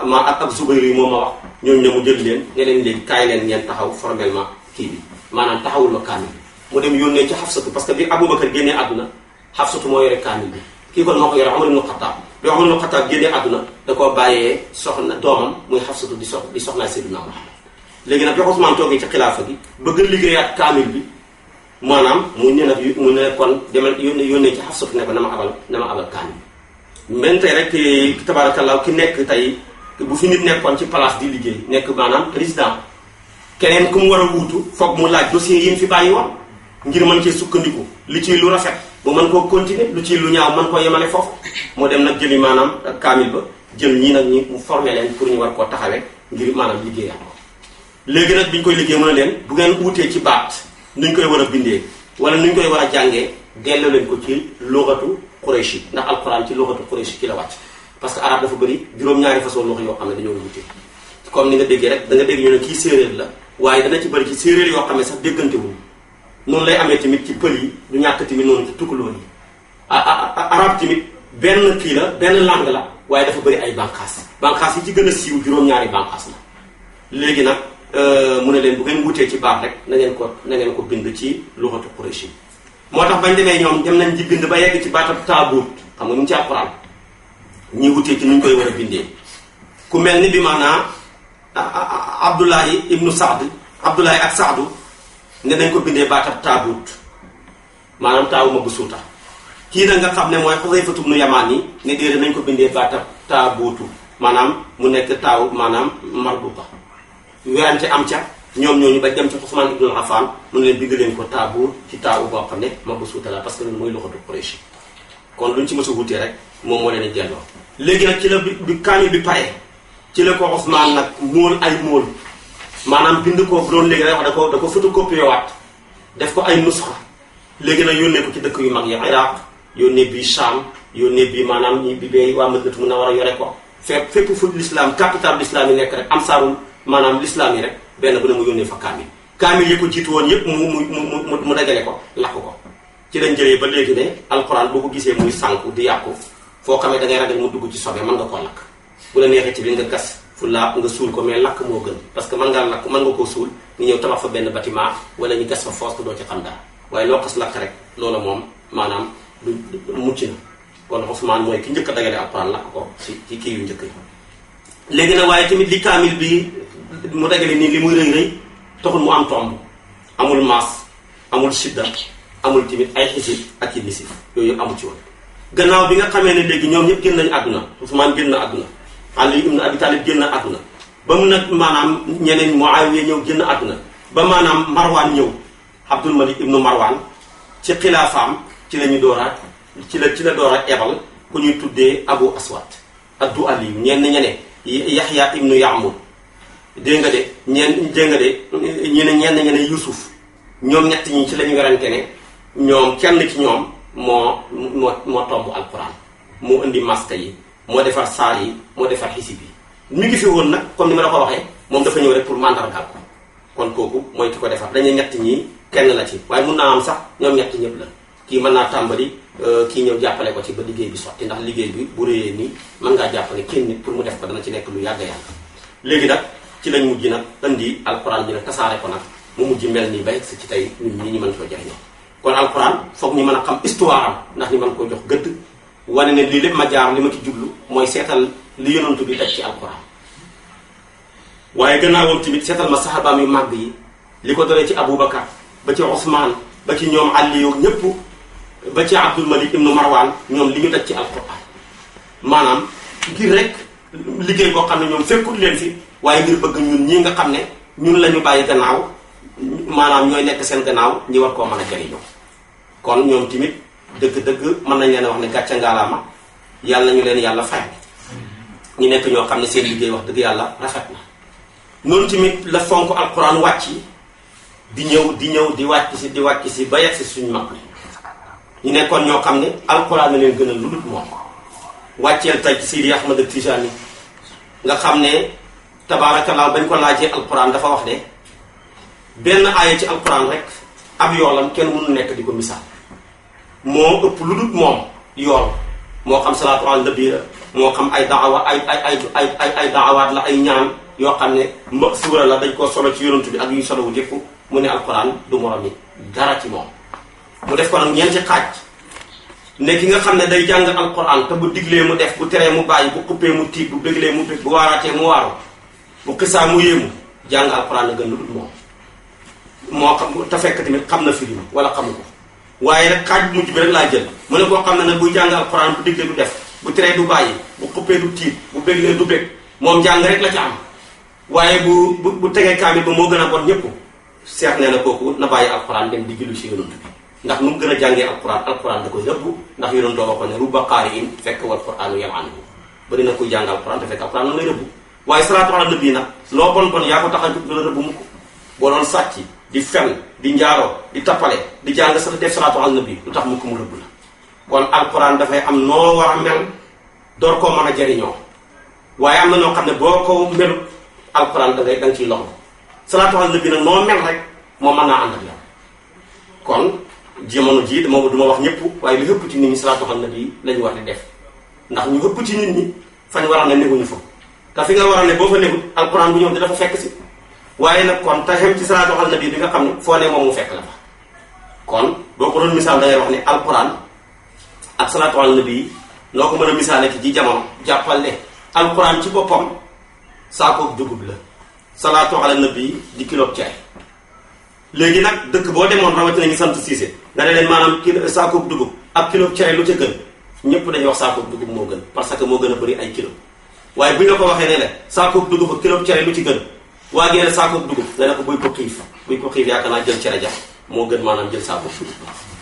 ma ak Zubayr yi moom ma wax ñooñu ne mu jël leen ne leen léegi kaay leen ngeen taxaw formellement kii bi maanaam taxawul ma kaamil bi mu dem yónnee ci Xafsatu parce que bi Abubakar génnee àdduna Xafsatu moo yore kaamil bi kii kon moo ko yore Umar ibnu Xattaab bi Umar ibnu Xattaab génnee àdduna da koo bàyyee soxna doomam muy Xafsatu di soxnaay Seydina Muhammad léegi nag bi Usmaan toogee ci xilaafa gi bëgg a liggéeyaat kaamil bi maanaam mu ne kon demal yónnee ci Xafsatu ne ko na ma abal kaamil men tey rek tabaarakallaa ki nekk tey bu fi nit nekkoon ci place di liggéey nekk maanaam président keneen ku mu war a wuutu foog mu laaj dossier yi mu fi bàyyi woon ngir mën cee sukkandiku li ciy lu rafet bu mën koo continuer lu ciy lu ñaaw mën koo yemale foofu moo dem nag jëli maanaam kaamil ba jël ñii nag ñi mu formé leen pour ñu war koo taxawee ngir maanaam liggéeyam ko léegi nag bi ñu koy liggéey mën a leen bu ngeen uutee ci baat nuñ koy war a bindee wala nuñ koy war a jàngee delloo leen ko ci lughatu Quraysh ndax alquran ci lughatu Quraysh ci la wàcc parce que arabe dafa bëri juróom-ñaari façon lugha yoo xam ne dañoo wute comme ni nga déggee rek da nga dégg ñu ne kii séeréer la waaye dana ci bëri ci séeréer yoo xam ne sax déggante wuñu noonu lay amee tamit ci pël yi du ñàkk tamit noonu ci tukulóor yi arabe tamit benn kii la benn langue la waaye dafa bëri ay banqaas yi ci gën a siiw juróom-ñaari banqaas la léegi nag mu ne leen bu ngeen wutee ci baax rek na ngeen ko bind ci lughatu Quraysh moo tax bañ demee ñoom dem nañ ci bind ba yegg ci baatab taabuut xam nga mu ngi ci alquran ñi wutee ci nuñ koy war a bindee ku mel ni bi maanaa Abdullahi ibnu Saad Abdullahi ak Saadu ne nañ ko bindee baatab taabuut maanaam taawu ma bu suuta kii na nga xam ne mooy Xusayfatu ibnu Yamaan yi ne déedéet nañ ko bindee baatab taabuutu maanaam mu nekk taaw maanaam marbuta werante am ca ñoom ñooñu ba dem ci Usmaan ibnu Affan mu ne leen bind leen ko taabuut ci taawu boo xam ne ma bu suuta la parce que loolu mooy luxatu Quraysh kon luñ ci mës a wutee rek moom moo leen delloo léegi nag ci la bi kaamil bi pare ci la ko Usmaan nag móol ay móol maanaam bind ko doon léegi rek wax da ko photocopie waat def ko ay nusxa léegi nag yónnee ko ci dëkk yu mag yi Iraq yónnee bii Sham yónnee bii maanaam ñi bi bee waa Madinatu Munawwara yore ko fépp fu l'islam capital l'islam yi nekk rek am saarul maanaam l'islam yi rek benn bu ne mu yónnee fa kaamil yi ko jiitu woon yépp mu dajale ko lakk ko ci lañ jëlee ba léegi ne alxuraan boo ko gisee muy sànku di yàqu foo xamee da ngay ragal mu dugg ci sobe mën nga koo lakk bu la neexee ci bi nga gas fu laa nga suul ko mais lakk moo gën parce que mën nga koo suul nga ñëw tabax fa benn bâtiment wala ñu gas fa foos ko doo ci xam dara waaye loo xas lakk rek loola moom maanaam du mucc na kon Usmaan mooy ki njëkk a dagale alxuraan lakk ko ci kii yu njëkk yi léegi nag waaye tamit li kaamil bi mu dagale nii li muy rëy taxul mu am tomb amul maas amul shidda amul tamit ay xisib ak i nisif yooyu yëpp amul ci woon gannaaw bi nga xamee ne léegi ñoom ñëpp génn nañu àdduna Usmaan génn àdduna Ali ibn Abi Talib génn àdduna ba mu nag maanaam ñeneen Muawiya ñëw génn àdduna ba maanaam Marwaan ñëw Abdul Malik ibnu Marwaan ci xilaafaam ci la ñu dooraat ci la door a ebal ku ñuy tuddee Abu Aswad addu Aliyu ñenn Yaxya ibnu Yaamur dégg nga de ñenn Yusuf ñoom ñett ñi ci la ñu werante ne ñoom kenn ci ñoom moo tomb alquran moo indi maska yi moo defar saar yi moo defar xisib yi mi ngi fi woon nag comme ni ma la ko waxee moom dafa ñëw rek pour mandargaal ko kon kooku mooy ki ko defar dañuy ñett ñi kenn la ci waaye mun naa am sax ñoom ñett ñëpp la kii mën naa tàmbali kii ñëw jàppale ko ci ba liggéey bi sotti ndax liggéey bi bu réyee nii mën ngaa jàppale kenn nit pour mu def ko dana ci nekk lu yàgg léegi nag ci lañ mujj nag indi alquran bi nag tasaare ko nag mu mujj mel nii bay si ci tey nit ñi ñu mën koo jëriñoo kon alquran foog ñu mën a xam histoire am ndax ñu mën koo jox gëdd wane ne lii lépp ma jaar li ma ci jublu mooy seetal li yonantu bi teg ci alquran waaye gannaawam tamit seetal ma saxaabaam yu màgg yi li ko dalee ci Aboubacar ba ci Ousmane ba ci ñoom Aliyu ñëpp ba ci Abdul Malik ibnu Marwan ñoom li ñu daj ci alquran maanaam ngir rek liggéey boo xam ne ñoom fekkul leen fi waaye ngir bëgg ñun ñii nga xam ne ñun la ñu bàyyi gannaaw maanaam ñooy nekk seen gannaaw ñi war koo mën a jëriñoo kon ñoom tamit dëgg-dëgg mën nañ leen wax ne gàcce ngaalaama yàlla ñu leen yàlla fay ñu nekk ñoo xam ne seen liggéey wax dëgg yàlla rafet na noonu tamit la fonk alquran wàcc di ñëw di wàcc si ba yegg si suñu mag ñu nekkoon ñoo xam ne alquran na leen gën a lu dul moom wàcceel tey ci Sidi Ahmad Tijani nga xam ne tabaarakallaa bañ ko laajee alquran dafa wax ne benn aaya ci alquran rek ab yoolam kenn mënu nekk di ko misaal moo ëpp lu dul moom yool moo xam salaatu ala nabi la moo xam ay daawa ay daawaat la ay ñaan yoo xam ne suura la dañ koo solo ci yonantu bi ak yuy solowu yëpp mu ne alquran du morom yi dara ci moom mu def ko nag ñeenti xaaj ne ki nga xam ne day jàng alquran te bu diglee mu def bu teree mu bàyyi bu xuppee mu tiit bu béglee mu bég bu waaraatee mu waaru bu xisaa mu yéemu jàng alquran la gën lu dul moom moo xam te fekk tamit xam na firi wala xamu ko waaye rek xaaj bu mujj bi rek laa jël mu ne koo xam ne nag buy jàng alquran bu diglee du def bu teree du bàyyi bu xuppee du tiit bu béglee du bég moom jàng rek la ca am waaye bu tegee kaamil ba moo gën a bon ñëpp seex nee na kooku na bàyyi alquran dem di julli si yonent bi ndax nu mu gën a jàngee alquran da koy rëbb ndax yonent doo waxoon ne rubba qaari'in fekk wal qur'aanu yal'anuhu bari na koy jàng alquran te fekk alquran na lay rëbb waaye salaatu ala nabi nag loo bon bon yaa ko tax a jóg du la rëbb mu ko boo doon sàcc di fen di njaaroo di tappale di jàng sax def salaatu ala nabi lu tax mu ko mu rëbb la kon alquran dafay am noo war a mel door koo mën a jariñoo waaye am na noo xam ne boo ko melut alquran da nga ciy loxo salaatu ala nabi nag noo mel rek moo mën naa ànd ak yow kon jamono jii du ma wax ñëpp waaye lu ëpp ci nit ñi salaatu ala nabi lañu war di def ndax ñu ëpp ci nit ñi fañ war a ne neguñu fa te fi nga war a ne boo fa negut alquran bu ñëw di dafa fekk si waaye nag kon taxem ci salaatu ala nabi bi nga xam ne foo ne moom mu fekk la fa kon boo ko doon misaal da ngay wax ne alquran ak salaatu ala nabi noo ko mën a misaale ci jamono jàppal ne alquran ci boppam saakoob dugub la salaatu ala nabi di kilo ceeb léegi nag dëkk boo demoon rawatina ñu sant Siise nga ne leen maanaam kilo saakoob dugub ak kilo ceeb lu ca gën ñëpp dañuy wax saakoob dugub moo gën parce que moo gën a bëri ay kilo waaye bu ñu la ko waxee ne la saakoob dugub ak kilo ceeb lu ci gën waa gi ne saakoob dugub nga ne ko buy ko xiif yaakaar naa jël cere ja moo gën maanaam jël saakoob dugub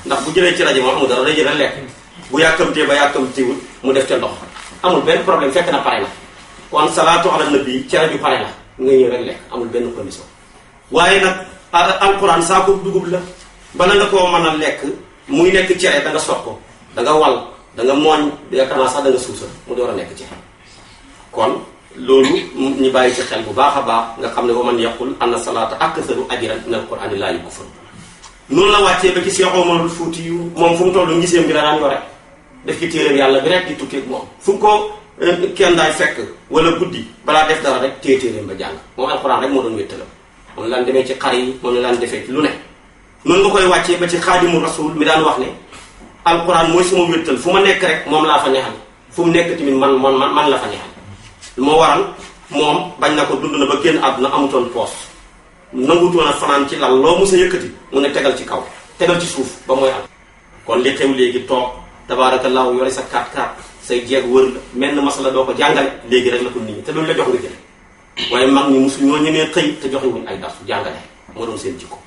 ndax bu jëlee cere ja moom amul dara day jël lekk bu yàkkamtee ba yàkkamtiwul mu def ca ndox amul benn problème fekk na pare na kon salaatu ala nabi cere ju pare la nga ñëw rek lekk amul benn condition waaye nag alquran saakoob dugub la bala nga koo mën a lekk muy nekk cere da nga sot ko da nga wal da nga mooñ yaakaar naa sax da nga suusal mu door a nekk cere kon loolu ñu bàyyi ci xel bu baax a baax nga xam ne wa man yaqul anna salaata aktharu ajran min alqurani laa yukfar noonu la wàccee ba ci Cheikh Omarul Fuuti yu moom fu mu toll ngiseem bi la daan yore def ci téeréem yàlla bi rek di tukkeeg moom fu ko kenn daay fekk wala guddi balaa def dara rek téeréem ba jàng moom alquran rek moo doon wéttalam moom laan demee ci xar yi moom laan defee ci lu ne noonu nga koy wàccee ba ci xaadimu rasul mi daan wax ne alquran mooy suma wéttal fu ma nekk rek moom laa fa neexal fu mu nekk tamit man la fa neexal moo waral moom bañ na ko dund na ba génn àdduna amutoon poos nangutoon a fanaan ci lal loo mos a yëkkati mu ne tegal ci kaw tegal ci suuf ba mooy am kon li xew léegi toog tabaarakallaahu yore sa 4-4 say jeeg wër la menn masala doo ko jàngale léegi rek la ko nit ñi te luñ la jox nga jël waaye mag ñi mosu ñoo ñemee xëy te joxe wuñ ay darsu jàngale moo doon seen jikko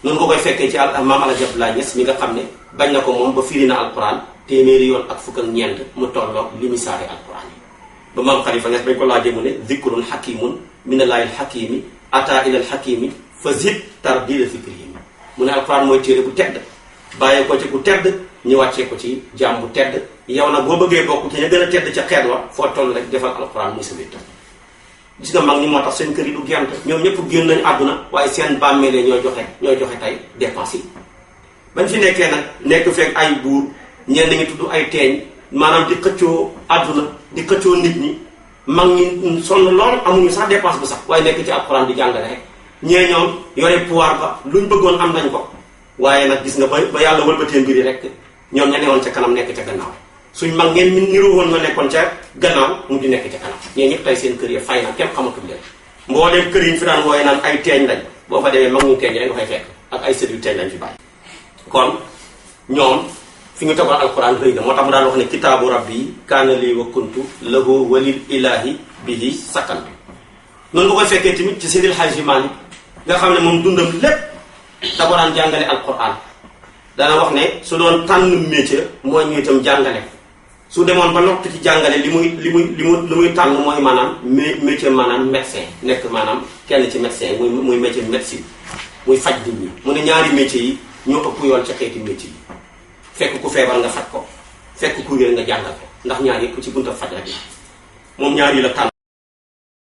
noonu ko koy fekkee ci maam Alaaji Abdoulaye Niass mi nga xam ne bañ na ko moom ba firi na alquran téeméeri yoon ak fukk ak ñeent mu tolloog li mi saari alquran yi ba maam Khalifa Niass bañ ko laajee mu ne zikrun hakimun minallaahil hakimi ata ilal hakimi fa zid tardila fikrihim mu ne alquran mooy téere bu tedd bàyyee ko ci ku tedd ñu wàccee ko ci jaam bu tedd yow nag boo bëggee bokk ci ña gën a tedd ca xeet wa foo toll rek defal alquran muy sa wéttal gis nga mag ñi moo tax seen kër yi du gent ñoom ñëpp génn nañu àdduna waaye seen bàmmeele ñooy joxe tey dépense yi bañ fi nekkee nag nekk fekk ay buur ñenn ñi tudd ay teeñ maanaam di xëccoo àdduna di xëccoo nit ñi mag ñi sonn lool amuñu sax dépense bu sax waaye nekk ci alquran di jàngale rek ñee ñoom yore pouvoir ba luñ bëggoon am nañ ko waaye nag gis nga ba yàlla wëlbatee mbiri rek ñoom ña newoon ca kanam nekk ca gannaaw suñ mag ngeen niru woon nga nekkoon ca gannaaw mu di nekk ca kanam ñee ñëpp tey seen kër ya fay na kenn xamatul leen mbooleem kër yi ñu fi daan wooye naan ay teeñ lañ boo fa demee mag ñu teeñ rek nga fay fekk ak ay sët yu teeñ lañ fi bàyyi. kon ñoom fi ñu tegoon alquran rëy na moo tax mu daan wax ne kitaabu rabbi kaana lii wa kuntu lahu walil ilahi bihi sakkan. noonu nga koy fekkee tamit ci Seydil Hadji Malick nga xam ne moom dundam lépp da ko daan jàngale alquran dana wax ne su doon tànn métier mooy ñu itam jàngale su demoon ba noppi ci jàngale li muy tànn mooy maanaam métier maanaam médecin nekk maanaam kenn ci médecin muy métier médecine muy faj nit ñi mu ne ñaari métiers yi ñoo ëpp yoon ca xeeti métier yi fekk ku feebar nga faj ko fekk ku réer nga jàngal ko ndax ñaar yëpp ci bunta faj rek moom ñaar yi la tànn